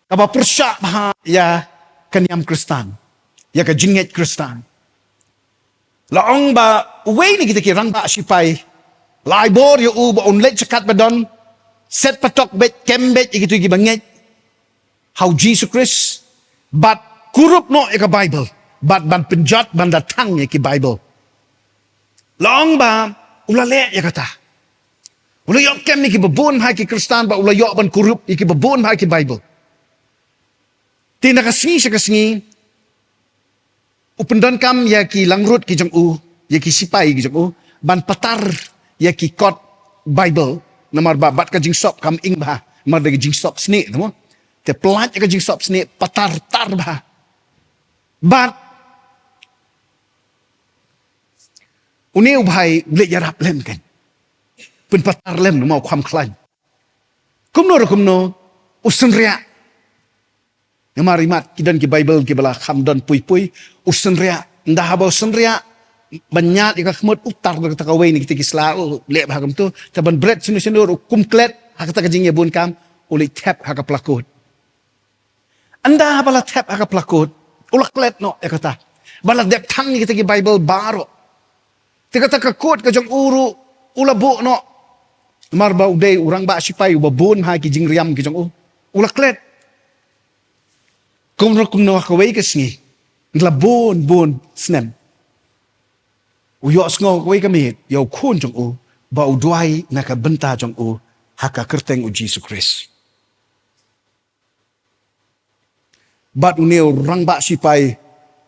kaba pyrshah bha ïa ka niam Khristan, ïa ka jingngeit Khristan. La ong ba uwei na kita ki rangbah sipai la ai bor ïa u ba un leit sha katba don, set patok beit, kem beit ïa kito kiba ngeit ha u Jisu Khrist, bad kurup noh ïa ka Baibl, bad ban pynjot ban da thang ïa ki Baibl. La ong ba u la leh ïa kata. U la ïoh kem ïa kiba bun bha ki Khristan, bad u la ïoh ban kurup ïa kiba bun bha ki Baibl. Te na ka sngi sha ka sngi u pyndonkam ïa ki langrut ki jong u, ïa ki sipai ki jong u, ban patar ïa ki kot Baibl, namar ba bad ka jingsop kam ing bha, namar da ka jingsop snieh, tamo. Te pyllait ïa ka jingsop snieh, patar tar bha. Bad une u bhai u leit ïarap lem kan, pynpatar lem namar u kham khlaiñ. Kumno re kumno u synriah. Namar imat ki don ki Baibl kiba la kham don pui pui, u synriah. Ynda haba u synriah ban ñiad ïa ka khmut, u tar da kata kawei na kita ki sla, u leh bha kumto. Te ban bret shano shano ruh kum klet ha kata ka jingïabun kam, u leit thep ha ka plakut. Ynda haba la thep ha ka plakut, u la klet noh ïa kata. Ba la dep thang ïa kita ki Baibl baroh. Te kata ka kot ka jong u ruh u la buh noh. Namar ba u dei u rangbah sipai uba bun ha ki jingriam ki jong u. U la klet. Kumno kumno ha kawei ka sngi, la bun bun snem, u ïohsngew kawei ka miet ïa u khun jong u ba u duwai na ka bynta jong u ha ka kyrteng u Jisu Khrist. Bad une u rangbah sipai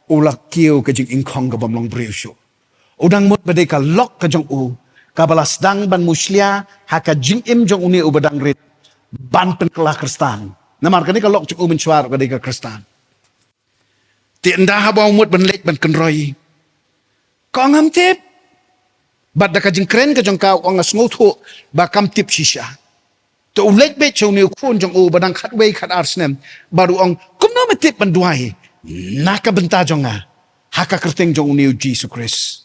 u la kiew ka jingïngkhong ka bym long briew shuh. U dang mut ba dei ka lok ka jong u kaba la sdang ban mushlia ha ka jingim jong une uba dang rit ban pynkylla Khristan. Namar kane ka lok jong u mynshuwa ka dei ka Khristan. Te ynda haba u mut ban leit ban kynroi, ka ong ngam tip. Bad da ka jingkren ka jong ka u ong nga sngewthuh ba kam tip shisha. Te u leit beit sha une u khun jong u ba dang khatwei khatar snem, bad u ong kumno me tip ban duwai na ka bynta jong nga ha ka kyrteng jong une u Jisu Khrist.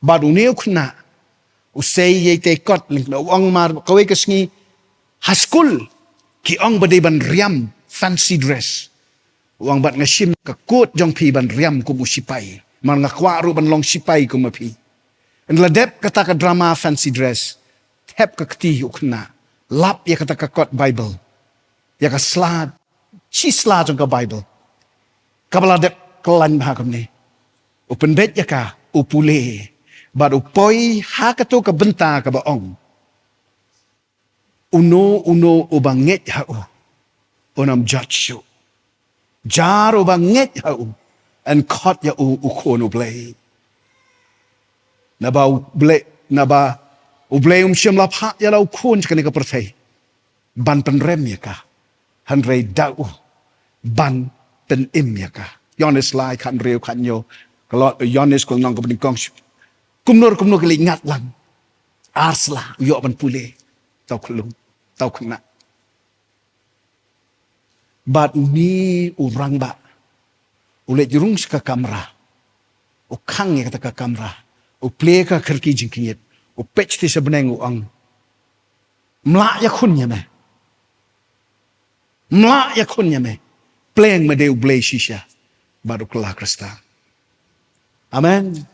Bad une u khynnah u sei ïa itei kot lyngkna, u ong mar kawei ka sngi ha skul ki ong ba dei ban riam fancy dress. U ong bad nga shim ka kot jong phi ban riam kum u sipai, mar nga kwah ruh ban long sipai kum ma phi. Ynda la dep kata ka drama fancy dress, thep ka kti u khynnah, lap ïa kata ka kot Baibl, ïa ka sla, shi sla jong ka Baibl kaba la dep khlaiñ bha kumne. U pynbeit ïa ka, u pule, bad u poi ha kato ka bynta kaba ong, uno uno uba ngeit ha u, un ym jot shuh. Jar uba ngeit ha u, yn khot ïa u u khun U Blei. Naba U Blei, naba U Blei um shym la phah ïa la u khun sha kane ka pyrthei ban pynrem ïa ka, hynrei da u ban pynim ïa ka. Ïoannis lai, khathynriew, khathynñiew, ka lok Ïoannis ka lynnong kaba nyngkong. Kumno kumno ka leit ngat lang, ar sla u ïoh ban pule, tau khlung, tau khynnah. Bad une u rangbah u leit rung sha ka kamra, u khang ïa kata ka kamra, u plie ka kyrki jingkynjit, u peit te sha bneng, u ong, "Mlah ïakhun ïa me. Mlah ïakhun ïa me. Pleng me dei U Blei shisha bad u kylla Khristan." Amen.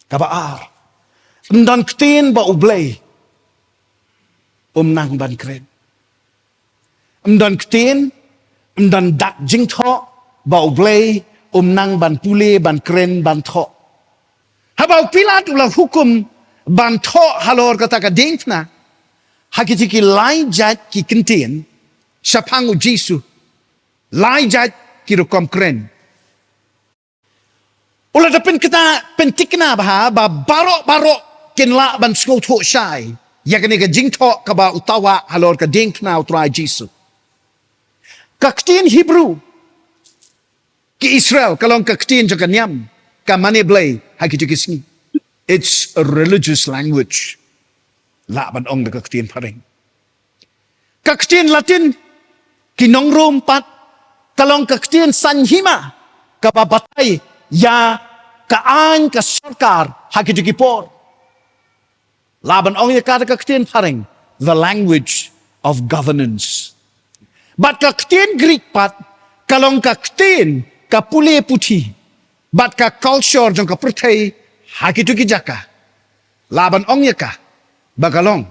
Kaba ar, ym don ktien ba U Blei um nang ban kren. Ym don ktien, ym don dak jingthoh ba U Blei um nang ban pule, ban kren, ban thoh. Haba u Pilat u la hukum ban thoh halor kata ka diengphna ha kita ki lai jait ki kyntien shaphang U Jisu, lai jait ki rukom kren, u la da pynthikna, pynthikna bha ba baroh baroh kin lah ban sngewthuh shai ïa kane ka jingthoh kaba u tawah halor ka diengphna U Trai Jisu. Ka ktien Hebrew, ki Israel, ka long ka ktien jong ka niam, ka mane Blei ha kito ki sngi. It's a religious language, lah ban ong da ka ktien phareng. Ka ktien Latin, ki nong Rom pat, ka long ka ktien saiñ hima kaba batai ïa ka aiñ ka sorkar ha kito ki por. Lah ban ong ïa ka da ka ktien phareng, the language of governance. Bad ka ktien Greek pat ka long ka ktien ka pule puthi bad ka culture jong ka pyrthei ha kito ki jaka. Lah ban ong ïa ka ba ka long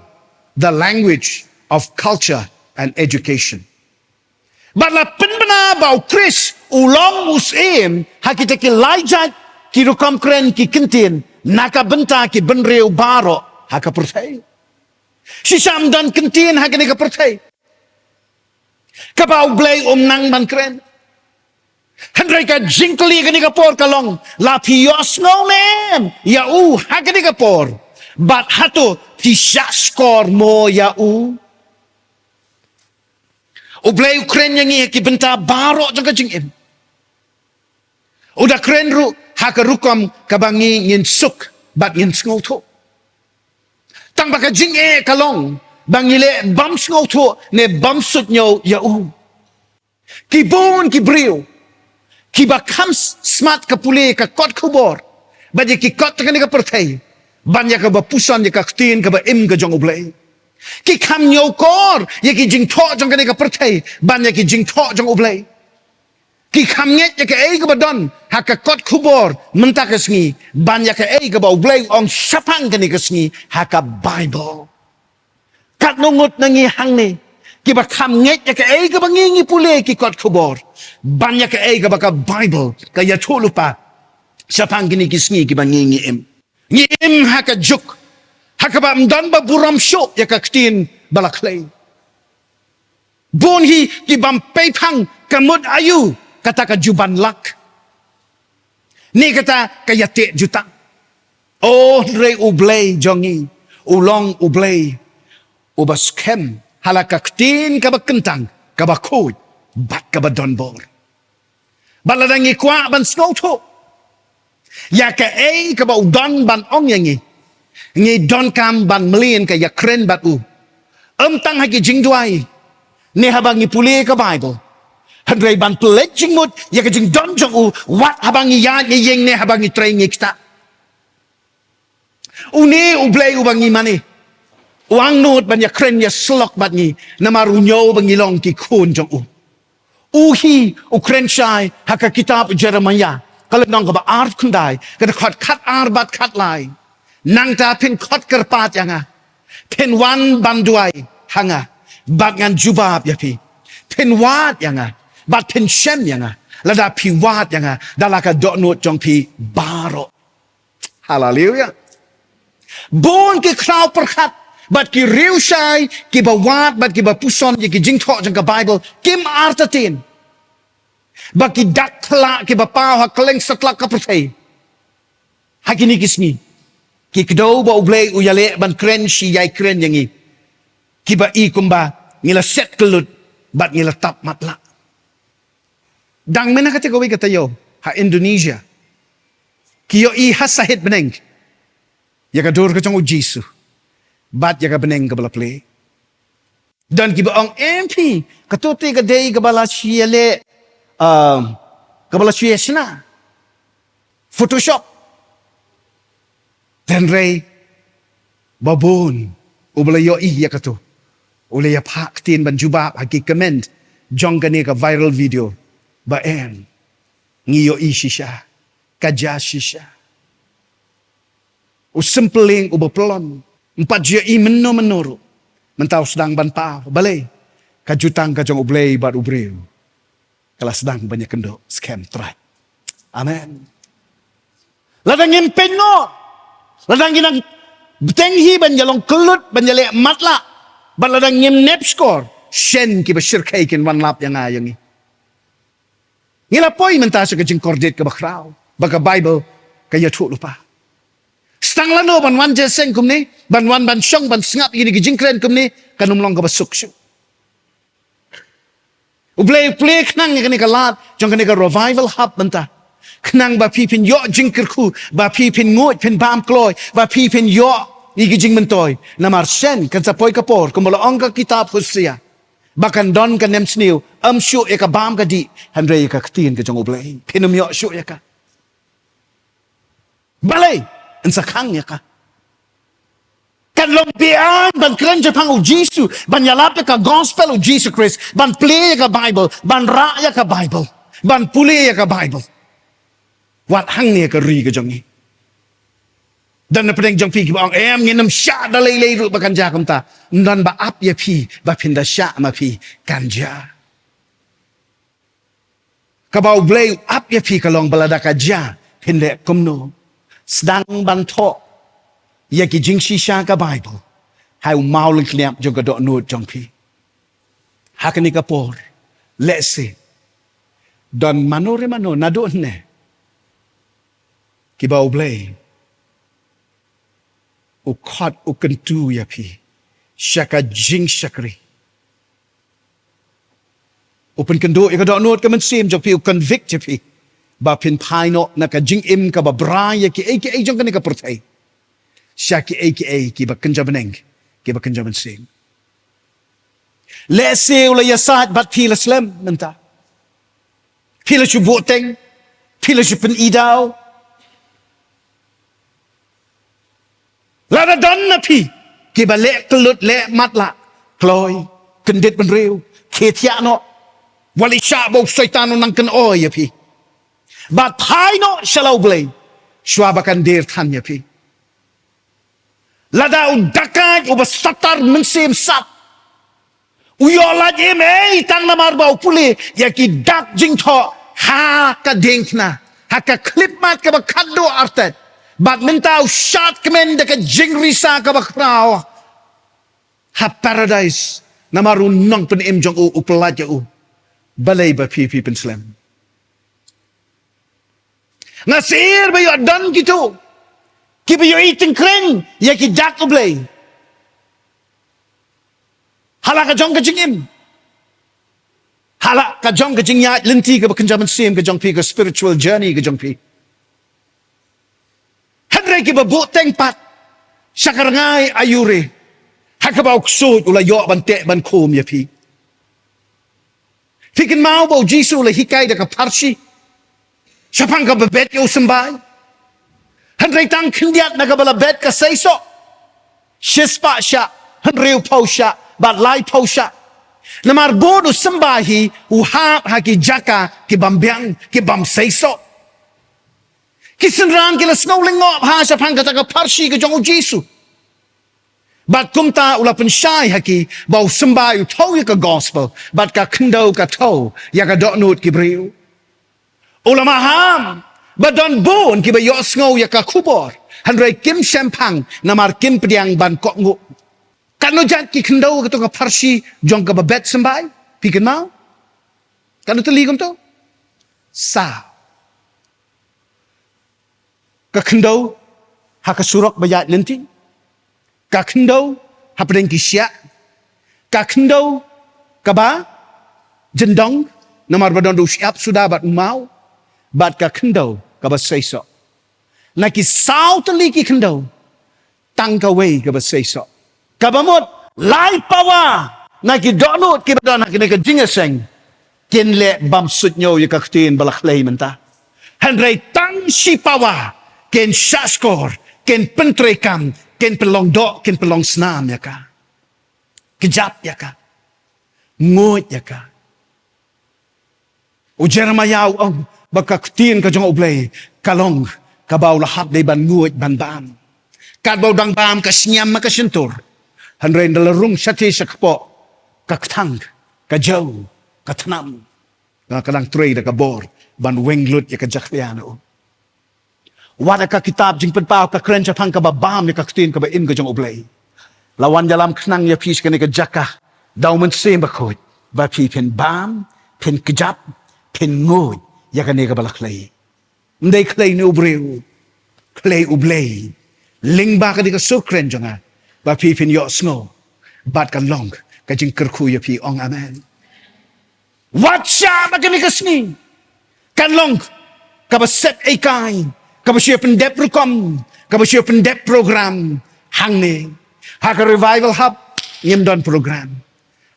the language of culture and education. Bad la pynbna ba U Khrist u long u syiem ha kita ki lai jait ki rukom kren, ki kyntien, na ka bynta ki bynriew baroh ha ka pyrthei. Shisha ym don kyntien ha kane ka pyrthei kaba U Blei um nang ban kren. Hynrei ka jingkylli kane ka por ka long, la phi ïohsngew ne em ïa u ha kane ka por? Bad hato phi shah shkor mo ïa u? U Blei u kren ïa ngi ha ki bynta baroh jong ka jingim. U da kren ruh ha ka rukom kaba ngi ngin suk bad ngin sngewthuh. Tang ba ka jingeh ka long ba ngi leh bym sngewthuh ne bym suidñiew ïa u. Ki bun ki briew kiba kham s-, smat ka pule ka kot khubor bad ïa ki kot jong kane ka pyrthei ban ïa kaba puson ïa ka ktien kaba im ka jong U Blei. Ki kham ñiewkor ïa ki jingthoh jong kane ka pyrthei ban ïa ki jingthoh jong U Blei. Ki kham ngeit ïa kaei kaba don ha ka kot khubor mynta ka sngi ban ïa kaei kaba U Blei u ong shaphang kane ka sngi ha ka Baibl. Katno ngut na ngi hangne kiba kham ngeit ïa kaei kaba ngi ngi pule ki kot khubor ban ïa kaei kaba ka Baibl ka ïathuh lypa shaphang kine ki sngi kiba ngi ngi im. Ngi im ha ka juk ha kaba ym don ba burom shuh ïa ka ktien ba la khlei. Bun hi ki bym pei phang ka mut aïu kata ka juban lak ne kata ka ïateh jutang. O, hynrei U Blei jong ngi u long U Blei uba skhem ha la ka ktien kaba kyntang, kaba khuid bad kaba donbor. Bad lada ngi kwah ban sngewthuh ïa kaei kaba u don ban ong ïa ngi, ngi donkam ban mlien ka ïakren bad u, ym tang ha ki jingduwai ne haba ngi pule ka Baibl, hynrei ban pynleit jingmut ïa ka jingdon jong u wat haba ngi ïaid ngi ïeng ne haba ngi trei ngi ktah. Une U Blei uba ngi mane u angnud ban ïakren ïasyllok bad ngi namar u ñiew ba ngi long ki khun jong u. U hi u kren shai ha ka kitab Jeremaïah ka lynnong kaba arphew khyndai, ka dkhot khatar bad khatlai. Nangta phin khot kyrpad ïa nga, phin wan ban duwai ha nga bad ngan jubab ïa phi. Phin wad ïa nga bad phin shem ïa nga lada phi wad ïa nga da la ka dohnud jong phi baroh. Haleluia. Bun ki khraw pyrkhat bad ki riewshai kiba wad bad kiba puson ïa ki jingthoh jong ka Baibl kim artatien ba ki dak khyllah kiba paw ha kylleng satlak ka pyrthei ha kine ki sngi ki kdew ba U Blei u ïaleh ban kren shi ïai kren ïa ngi, kiba i kumba ngi la set kyllut bad ngi la tap matlah. Dang mynta kata kawei ka taïew ha Indonesia ki ïohi ha sahit bneng ïa ka dur ka jong U Jisu bad ïa ka bneng kaba la plie. Don kiba ong em phi, kato te ka dei kaba la shia leh, um, kaba la shia shna. Photoshop. Hynrei ba bun uba la ïohi ïa kato, u la ïa phah ktien ban jubab ha ki comment jong kane ka viral video ba em, ngi ïohi shisha, ka jia shisha. U simple ïing uba pyllun, ym pat ju ïohi mynno mynno ruh, mynta u sdang ban paw. Balei? Ka jutang ka jong U Blei bad u briew ka la sdang ban ïakynduh skhem trai. Amen. Lada ngim pynnoh, lada ngi nang bteng hi ban ïalong kyllut, ban ïaleh matlah, bad lada ngim nep shkor, shen kiba shyrkhei kin wan lap ïa nga ïa ngi. Ngi la poi mynta sha ka jingkordit kaba khraw ba ka Bible ka ïathuh lypa. Sdang lano ban wan jingïaseng kumne, ban wan ban shong ban sngap ïa kine ki jingkren kumne, kan ym long kaba suk shuh. U Blei u plie khnang ïa kane ka lad jong kane ka revival hub mynta, khnang ba phi phin ïoh jingkyrkhu, ba phi phin nguid, phin bam kloi, ba phi phin ïoh ïa ki jingmyntoi. Namar shen kan sa poi ka por kumba la ong ka kitab Hosea, ba kan don ka nemsniew, ym shuh ïa ka bam ka dih, hynrei ïa ka ktien ka jong U Blei. Phin ym ïoh shuh ïa ka. Balei? Yn sa khang ïa ka. Kan long biang ban kren shaphang U Jisu, ban ïalap ïa ka gospel U Jisu Khrist, ban plie ïa ka Bible, ban rah ïa ka Bible, ban pule ïa ka Bible. Wat hangne ka ri ka jong ngi. Don na pdeng jong phi kiba ong, em, ngin ym shah da lei lei ruh ba kan jia kumta. Ym don ba ap ïa phi ba phin da shah ma phi, kan jia. Kaba U Blei u ap ïa phi ka long ba lada ka jia, phin leh kumno. Sdang ban thoh ïa ki jingshisha ka Bible ha u maw lyngkniap jong ka dohnud jong phi. Ha kane ka por, lehse don mano re mano naduh ne kiba U Blei u khot, u kyntu ïa phi sha ka jingshakri. U pynkynduh ïa ka dohnud ka mynsiem jong phi, u convict ïa phi ba phin phai noh na ka jingim kaba brai ïa kiei kiei jong kane ka pyrthei sha kiei kiei kiba kynja bneng, kiba kynja mynsiem. Lehse u la ïasaid bad phi la slem mynta. Phi la shu buhteng, phi la shu pynidaw. Lada don na phi kiba leh kyllut, leh matlah, kloi, kyndit bynriew, khie thiah noh. Wat leh shah ba u Soitan u nang kynoi ïa phi. Bad phai noh sha la U Blei shuwa ba kan dier than ïa phi. Lada u dakaid uba satar mynsiem sat u ïoh lait im ei tang namar ba u pule ïa ki dak jingthoh ha ka diengphna, ha ka khyllipmat kaba khatduh artet, bad mynta u shad kmen da ka jingrisa kaba khraw ha paradise, namar u nongpynim jong u u pyllait ïa u. Balei ba phi, phi pynslem? Nga sngewsih ba ïoh don kito kiba ïohi tyngkring ïa ki dak U Blei ha la ka jong ka jingim, ha la ka jong ka jingïaid lynti kaba kynja mynsiem ka jong phi, ka spiritual journey ka jong phi. Hynrei kiba buhteng pat sha ka rngai aiu re, ha kaba u ksuid u la ïoh ban teh ban khum ïa phi. Phi kynmaw ba U Jisu u la hikai da ka pharshi shaphang kaba bet ïa u symbai. Hynrei tang khyndiat na kaba la bet ka seisoh, shispah shah, hynriewphew shah, bad laiphew shah. Namar bun u symbai hi u hap ha ki jaka ki bym biang, ki bym seisoh. Ki synran ki la sngew lyngngoh bha shaphang kata ka pharshi ka jong U Jisu. Bad kumta u la pynshai ha ki ba u symbai u thew ïa ka gospel, bad ka khyndew ka thew ïa ka dohnud ki briew. U la maham ba don bun kiba ïohsngew ïa ka khubor, hynrei kim shemphang namar kim pdiang ban kohnguh. Katno jait ki khyndew kato ka pharshi jong kaba bet symbai? Phi kynmaw? Katno tylli kumto? Saw. Ka khyndew ha ka surok ba ïaid lynti, ka khyndew hapdeng ki shiah, ka khyndew kaba jyndong namar ba don u shyiap suda bad u maw, bad ka khyndew kaba seisoh. Na ki saw tylli ki khyndew, tang kawei kaba seisoh, kaba mut lai pawa na ki dohnud kiba don ha kane ka jingïaseng, kin leh bymsuidñiew ïa ka ktien ba la khlei mynta. Hynrei tang shi pawa kin shahshkor, kin pyntreikam, kin pynlong doh, kin pynlong snam ïa ka. Kjap ïa ka. Nguid ïa ka. U Jeremiah u ong ba ka ktien ka jong U Blei ka long kaba u la hap dei ban nguid ban bam. Katba u dang bam ka sniam ma ka shyntur. Hynrei ynda la rung shatei sha kpoh, ka kthang, ka jew, ka thnam, ka dang trei da ka bor ban weng lut ïa ka jakhlia na u. Wat ha ka kitab Jingpynpaw ka kren shaphang kaba bam ïa ka ktien kaba im ka jong U Blei. La wan ïalam khnang ïa phi sha kane ka jaka da U Mynsiem Bakhuid, ba phi phin bam, phin kjap, phin nguid ïa kane kaba la khlei. Ym dei khlei une u briew, khlei U Blei. Lyngba kane ka sur kren jong nga, ba phi phin ïohsngew bad kan long ka jingkyrkhu ïa phi. Ong amen. Wat shah ba kane ka sngi kan long kaba set eikai, kaba shu pyndep rukom, kaba shu pyndep program. Hangne ha ka Revival Hub ngim don program.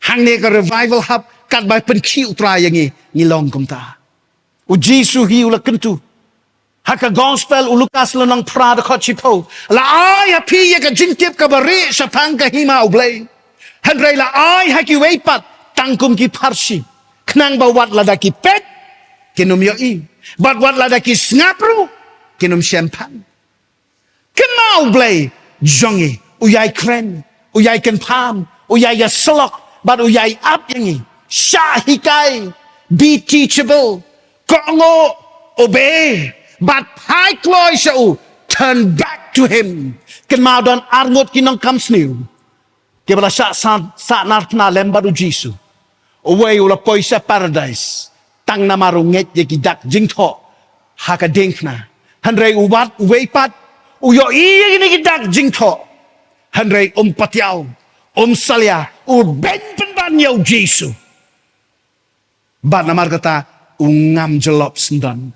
Hangne ka Revival Hub, katba pynkhih U Trai ïa ngi, ngi long kumta. U Jisu hi u la kyntu ha ka Gospel u Lukas lynnong phra dkhot shiphew, la ai ha phi ïa ka jingtip kaba rieh shaphang ka hima U Blei. Hynrei la ai ha kiwei pat tang kum ki pharshi, khnang ba wat lada ki peit kin ym ïohi, bad wat lada ki sngap ruh kin ym shemphang. Kynmaw, U Blei jong ngi u ïai kren, u ïai kynpham, u ïai ïasyllok bad u ïai ap ïa ngi. Shah hikai, be teachable, kohnguh, obey, bad phai kloi sha u, turn back to him. Kynmaw, don arngut ki nongkam sniew kiba la shah sa-, sah narphna lem bad U Jisu. Uwei u la poi sha Paradise tang namar u ngeit ïa ki dak jingthoh ha ka diengphna. Hynrei u wat, uwei pat u ïohi ïa kine ki dak jingthoh, hynrei um patiaw, um salia, u beiñ pynban ïa U Jisu. Bad namar kata u ngam jyllop syndon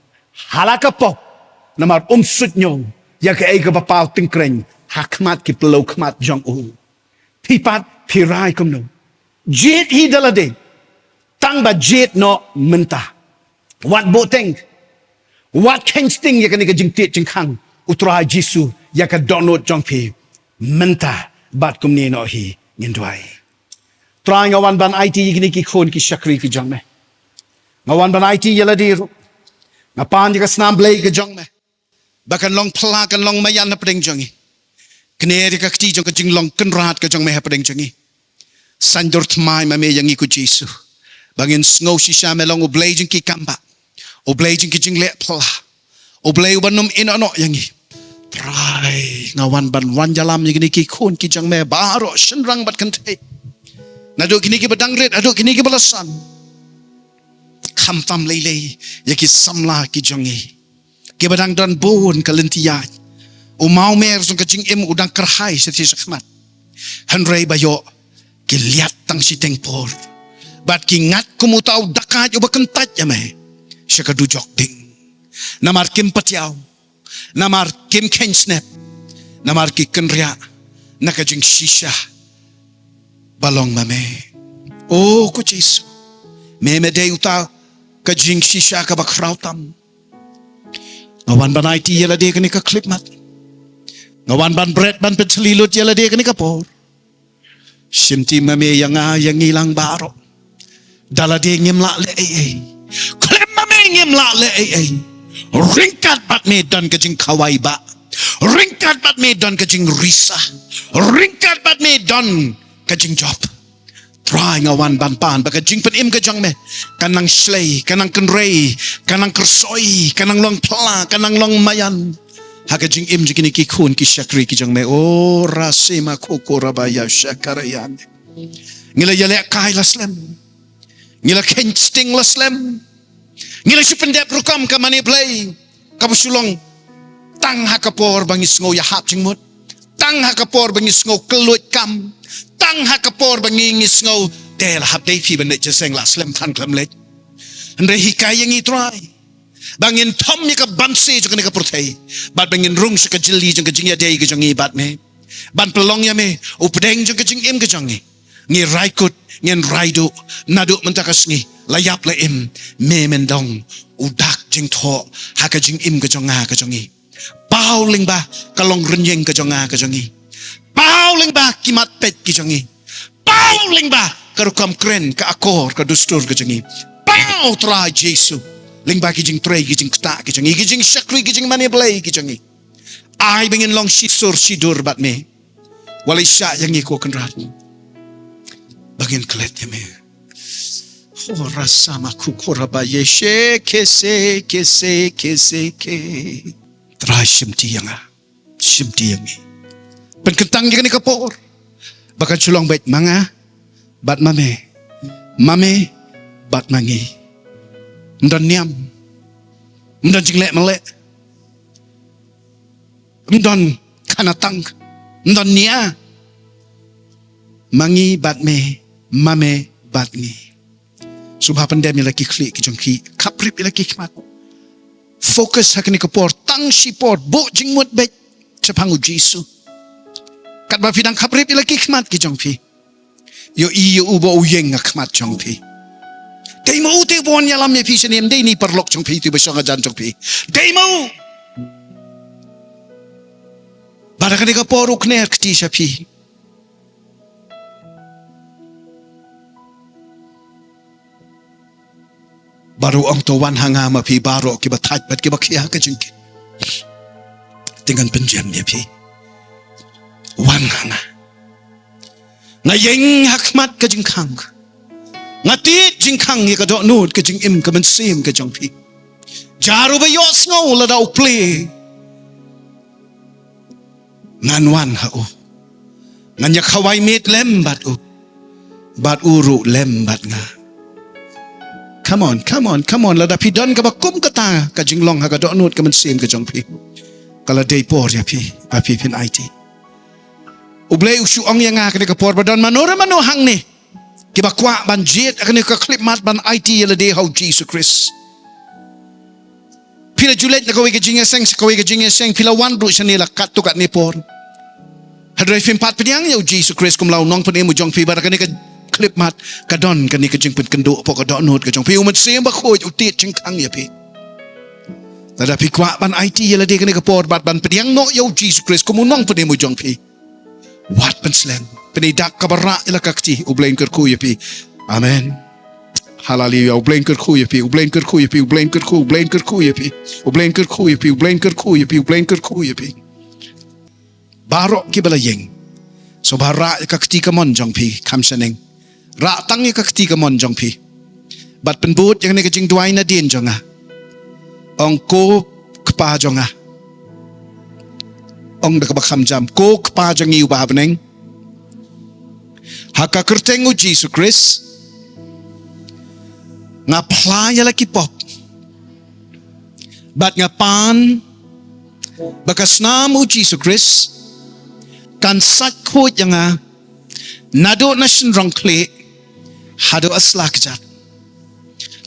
ha la ka pop, namar um suidñiew ïa kaei kaba paw tyngkreiñ ha khmat ki phyllaw khmat jong u. Phi pat phi rai kumno? Jied hi da lade, tang ba jied noh mynta. Wat buhteng, wat kheiñ sting ïa kane ka jingtied jingkhang U Trai Jisu ïa ka dohnud jong phi mynta bad kumne noh hi. Ngin duwai. Trai, nga wan ban aiti ïa kine ki khun ki shakri ki jong me. Nga wan ban aiti ïa lade ruh. Nga pan ïa ka snam Blei ka jong me ba kan long phylla, kan long maïan hapdeng jong ngi. Kner ïa ka kti jong ka jinglong kynrad ka jong me hapdeng jong ngi. Saiñdur thymmai ma me ïa ngi ko Jisu, ba ngin sngew shisha me long U Blei jong ki kambah, U Blei jong ki jingleh phylla, U Blei uba nym ïehnoh noh ïa ngi. Trai, nga wan ban wan ïalam ïa kine ki khun ki jong me baroh, shynrang bad kynthei, naduh kine kiba dang rit haduh kine kiba la san. Khamtam lei lei ïa ki samla ki jong ngi kiba dang don bun ka lynti ïaid. U mawmer jong ka jingim u dang kyrhai shatei shakhmat. Hynrei ba ïoh ki liat tang shiteng por bad ki ngat kum uta u dakaid uba kyntait ïa me sha ka dujok ding. Namar kim patiaw, namar kim kheiñ snep, namar ki kynriah na ka jingshisha ba long ma me. O ko Jisu, me me dei uta ka jingshisha kaba khraw tam. Nga wan ban aiti ïa lade kane ka khyllipmat. Nga wan ban bret ban pynthylliew lut ïa lade kane ka por. Shimti ma me ïa nga ïa ngi lang baroh. Da lade ngim lah leh ei ei. Khlem ma me ngim lah leh ei ei. Ryngkat bad me don ka jingkhawai bah. Ryngkat bad me don ka jingrisa. Ryngkat bad me don ka jingjop. Trai, nga wan ban pan ba ka jingpynim ka jong me kan nang shlei, kan nang kynrei, kan nang kyrsoi, kan nang long phylla, kan nang long maïan ha ka jingim jong kine ki khun ki shakri ki jong me. O rasima koko rabaya shakarayan. Ngi la ïalehkai la slem. Ngi la kheiñ sting la slem. Ngi la shu pyndep rukom ka mane Blei kaba shu long tang ha ka por ba ngi sngew ïahap jingmut, tang ha ka por ba ngi sngew kylluid kam, tang ha ka por ba ngi, ngi sngew te la hap dei phi ban leit jingïaseng, la slem than khlem leit. Hynrei hikai ïa ngi Trai ba ngin thom ïa ka banse jong kane ka pyrthei bad ba ngin rung sha ka jylli jong ka jingïadei ka jong ngi bad me, ban pynlong ïa me u pdeng jong ka jingim ka jong ngi. Ngi rai kut, ngin rai duh, naduh mynta ka sngi, la ïap la im, me men long u dak jingthoh ha ka jingim ka jong nga ka jong ngi. Paw lyngba ka long rynïeng ka jong nga ka jong ngi. Paw lyngba ki mat peit ki jong ngi. Paw lyngba ka rukom kren, ka akor, ka dustur ka jong ngi. Paw Trai Jisu lyngba ki jingtrei, ki jingktah ki jong ngi, ki jingshakri, ki jingmane blei ki jong ngi. Ai ba ngin long shi sur shi dur bad me. Wat la shah ïa ngi ko Kynrad, ba ngin klet ïa me. Ho rasa ma ku ko ra ba ye she ke se ke se ke se ke. Trai shimti ïa nga. Shimti ïa ngi. Pynkyntang ïa kane ka por ba kan shu long beit ma nga bad ma me, ma me bad ma ngi. Ym don niam, ym don jingleh maleh, ym don khanatang, ym don nia. Ma ngi bad me, ma me bad ngi. Sngewbha pyndem ïa la ki khlieh ki jong phi, khaprip ïa la ki khmat. Focus ha kane ka por, tang shi por, buh jingmut beit shaphang u Jisu. Katba phi dang khaprip ïa la ki khmat ki jong phi, ïohi ïa u ba u ïeng ha khmat jong phi. Dei ma u te u wan ïalam ïa phi shane, ym dei ni paralok jong phi te ba shong hajan jong phi. Dei ma u. Bad ha kane ka por u kner kti sha phi. Bad u ong, to wan ha nga ma phi baroh kiba thait bad kiba khia ka jingkit, te ngan pynjem ïa phi. Wan ha nga. Nga ïeng ha khmat ka jingkhang. Nga tied jingkhang ïa ka dohnud ka jingim ka mynsiem ka jong phi. Jar uba ïohsngew lada u plie. Ngan wan ha u. Ngan ïa khawai miet lem bad u. Bad u ruh lem bad nga. Come on, come on, come on. Lada phi don kaba kum kata ka jinglong ha ka dohnud ka mynsiem ka jong phi, ka la dei por ïa phi ba phi phin aiti. U Blei u shu ong ïa nga kane ka por ba don mano re mano hangne kiba kwah ban jied ha kane ka khyllipmat ban aiti ïa lade ha u Jisu Khrist. Phi la ju leit na kawei ka jingïaseng sha kawei ka jingïaseng, phi la wan ruh shane la katto katne por. Hynrei phim pat pdiang ïa u Jisu Khrist kum la u nongpynim u jong phi, bad ha kane ka khyllipmat ka don kane ka jingpynkynduh hapoh ka dohnud ka jong phi. U Mynsiem Bakhuid u tied jingkhang ïa phi. Lada phi kwah ban aiti ïa lade kane ka por bad ban pdiang noh ïa u Jisu Khrist kum u nongpynim u jong phi, wat pynslem. Pynïaid dak kaba rah ïa la ka kti. U Blei un kyrkhu ïa phi. Amen. Haleluya. U Blei un kyrkhu ïa phi, U Blei un kyrkhu ïa phi, U Blei un kyrkhu, U Blei un kyrkhu ïa phi. U Blei un kyrkhu ïa phi, U Blei un kyrkhu ïa phi, U Blei un kyrkhu ïa phi. Baroh kiba la ïeng, sngewbha rah ïa ka kti kamon jong phi kham shaneng. Rah tang ïa ka kti kamon jong phi. Bad pynbud ïa kane ka jingduwai nadien jong nga. Ong, ko Kpa jong nga. Ong da kaba kham jam, ko Kpa jong ngi uba ha bneng. Ha ka kyrteng u Jisu Khrist, nga phla ïa la ki pop. Bad nga pan ba ka snam u Jisu Khrist kan sait khuid ïa nga, naduh na shynrong khlieh haduh ha sla kjat.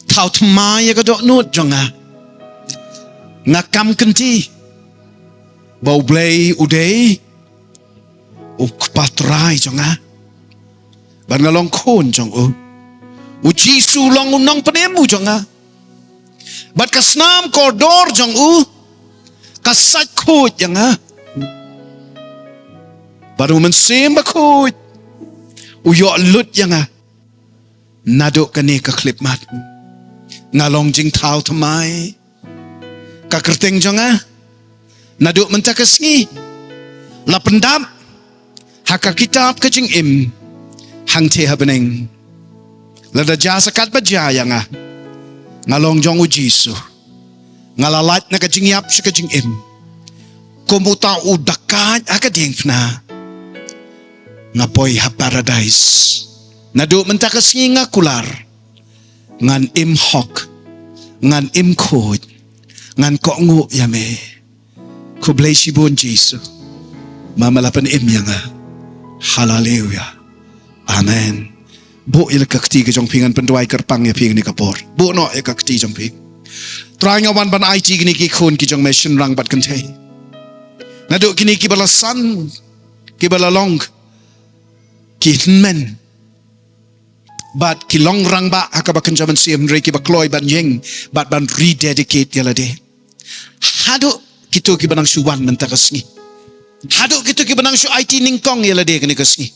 Thaw thymmai ïa ka dohnud jong nga. Nga kam kynti ba U Blei u dei U Kpa Trai jong nga. Bad nga long khun jong u. U Jisu u long u nongpynim u jong nga. Bad ka snam kordor jong u ka sait khuid ïa nga. Bad U Mynsiem Bakhuid u ïoh lut ïa nga. Naduh kane ka khyllipmat nga long jingthaw thymmai. Ka kyrteng jong nga naduh mynta ka sngi la pyndap ha ka kitab ka jingim hangtei ha bneng. Lada jia sa katba jia ïa nga, nga long jong u Jisu. Nga la lait na ka jingïap sha ka jingim. Kum uta u dakait ha ka diengphna, nga poi ha Paradise. Naduh mynta ka sngi nga kular. Ngan im hok, ngan im khuid, ngan kohnguh ïa me. Khublei shibun Jisu, ma me la pynim ïa nga. Haleluya. Amen. Buh ïa la ka kti ka jong phi, ngan pynduwai kyrpang ïa phi ha kane ka por. Buh noh ïa ka kti jong phi. Trai, nga wan ban aiti ïa kine ki khun ki jong me shynrang bad kynthei. Naduh kine kiba la san, kiba la long ki hynmen, Bad ki long rangbah ha kaba kynja mynsiem, hynrei kiba kloi ban ïeng bad ban rededicate ïa lade. Haduh kito kiba nang shu wan mynta ka sngi, haduh kito kiba nang shu aiti nyngkong ïa lade kane ka sngi,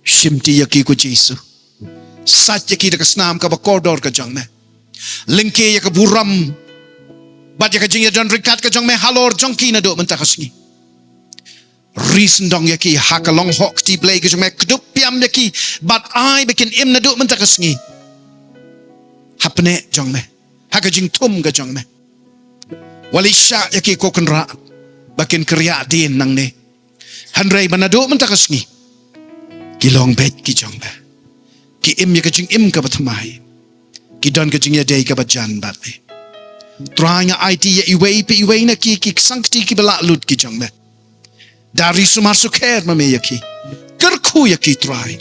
shimti ïa ki ko Jisu. Sait ïa ki da ka snam kaba kordor ka jong me. Lyngkhuh ïa ka burom bad ïa ka jingïadon ryngkat ka jong me halor jong ki naduh mynta ka sngi. Ri sngewdong ïa ki ha ka long hok kti Blei ka jong me, kdup piam ïa ki bad ai ba kin im naduh mynta ka sngi ha pneh jong me, ha ka jingthum ka jong me. Wat leit shah ïa ki ko Kynrad ba kin kyrïah dien nangne. Hynrei ba naduh mynta ka sngi ki long beit ki jong me. Ki im ïa ka jingim kaba thymmai. Ki don ka jingïadei kaba jan bad me. Trai, nga aiti ïa iwei pa iwei na ki, ki sangkti kiba lah lut ki jong me. Da ri sumar sukher ma me ïa ki. Kyrkhu ïa ki Trai.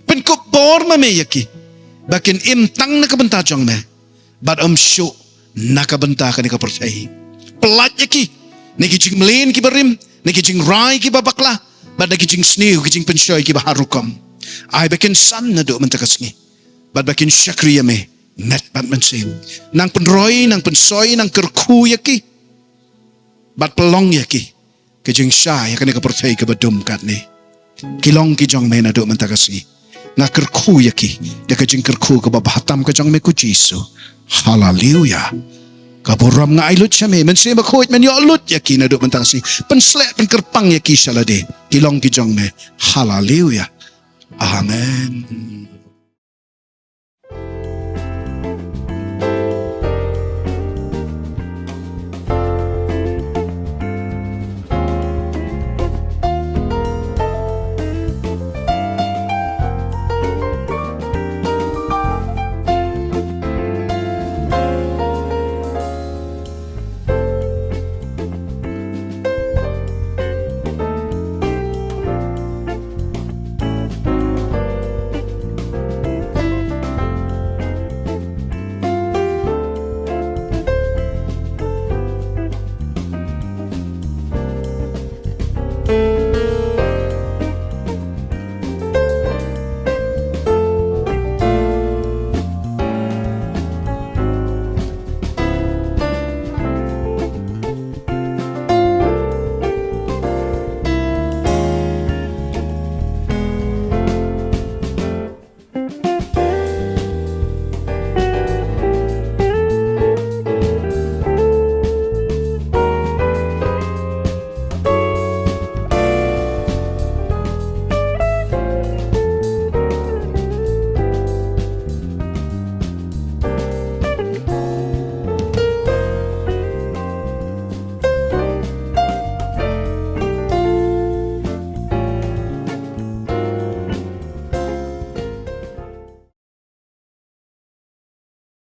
Pynkup bor ma me ïa ki ba kin im tang na ka bynta jong me bad ym shuh na ka bynta kane ka pyrthei. Pyllait ïa ki na ki jingmlien kiba rim, na ki jingrai kiba bakla, bad na ki jingsniew, ki jingpynshoi kiba har rukom. Ai ba kin san naduh mynta ka sngi bad ba kin shakri ïa me met bad mynsiem. Nang pynroi, nang pynsoi, nang kyrkhu ïa ki bad pynlong ïa ki ka jingshai ha kane ka pyrthei kaba dum katne. Ki long ki jong me naduh mynta ka sngi. Nga kyrkhu ïa ki da ka jingkyrkhu kaba bha tam ka jong me ko Jisu. Haleluya. Ka burom nga ai lut sha me, Mynsiem Bakhuid men ïoh lut ïa ki naduh mynta ka sngi. Pynsleh, pynkyrpang ïa ki sha lade. Ki long ki jong me. Haleluya. Amen.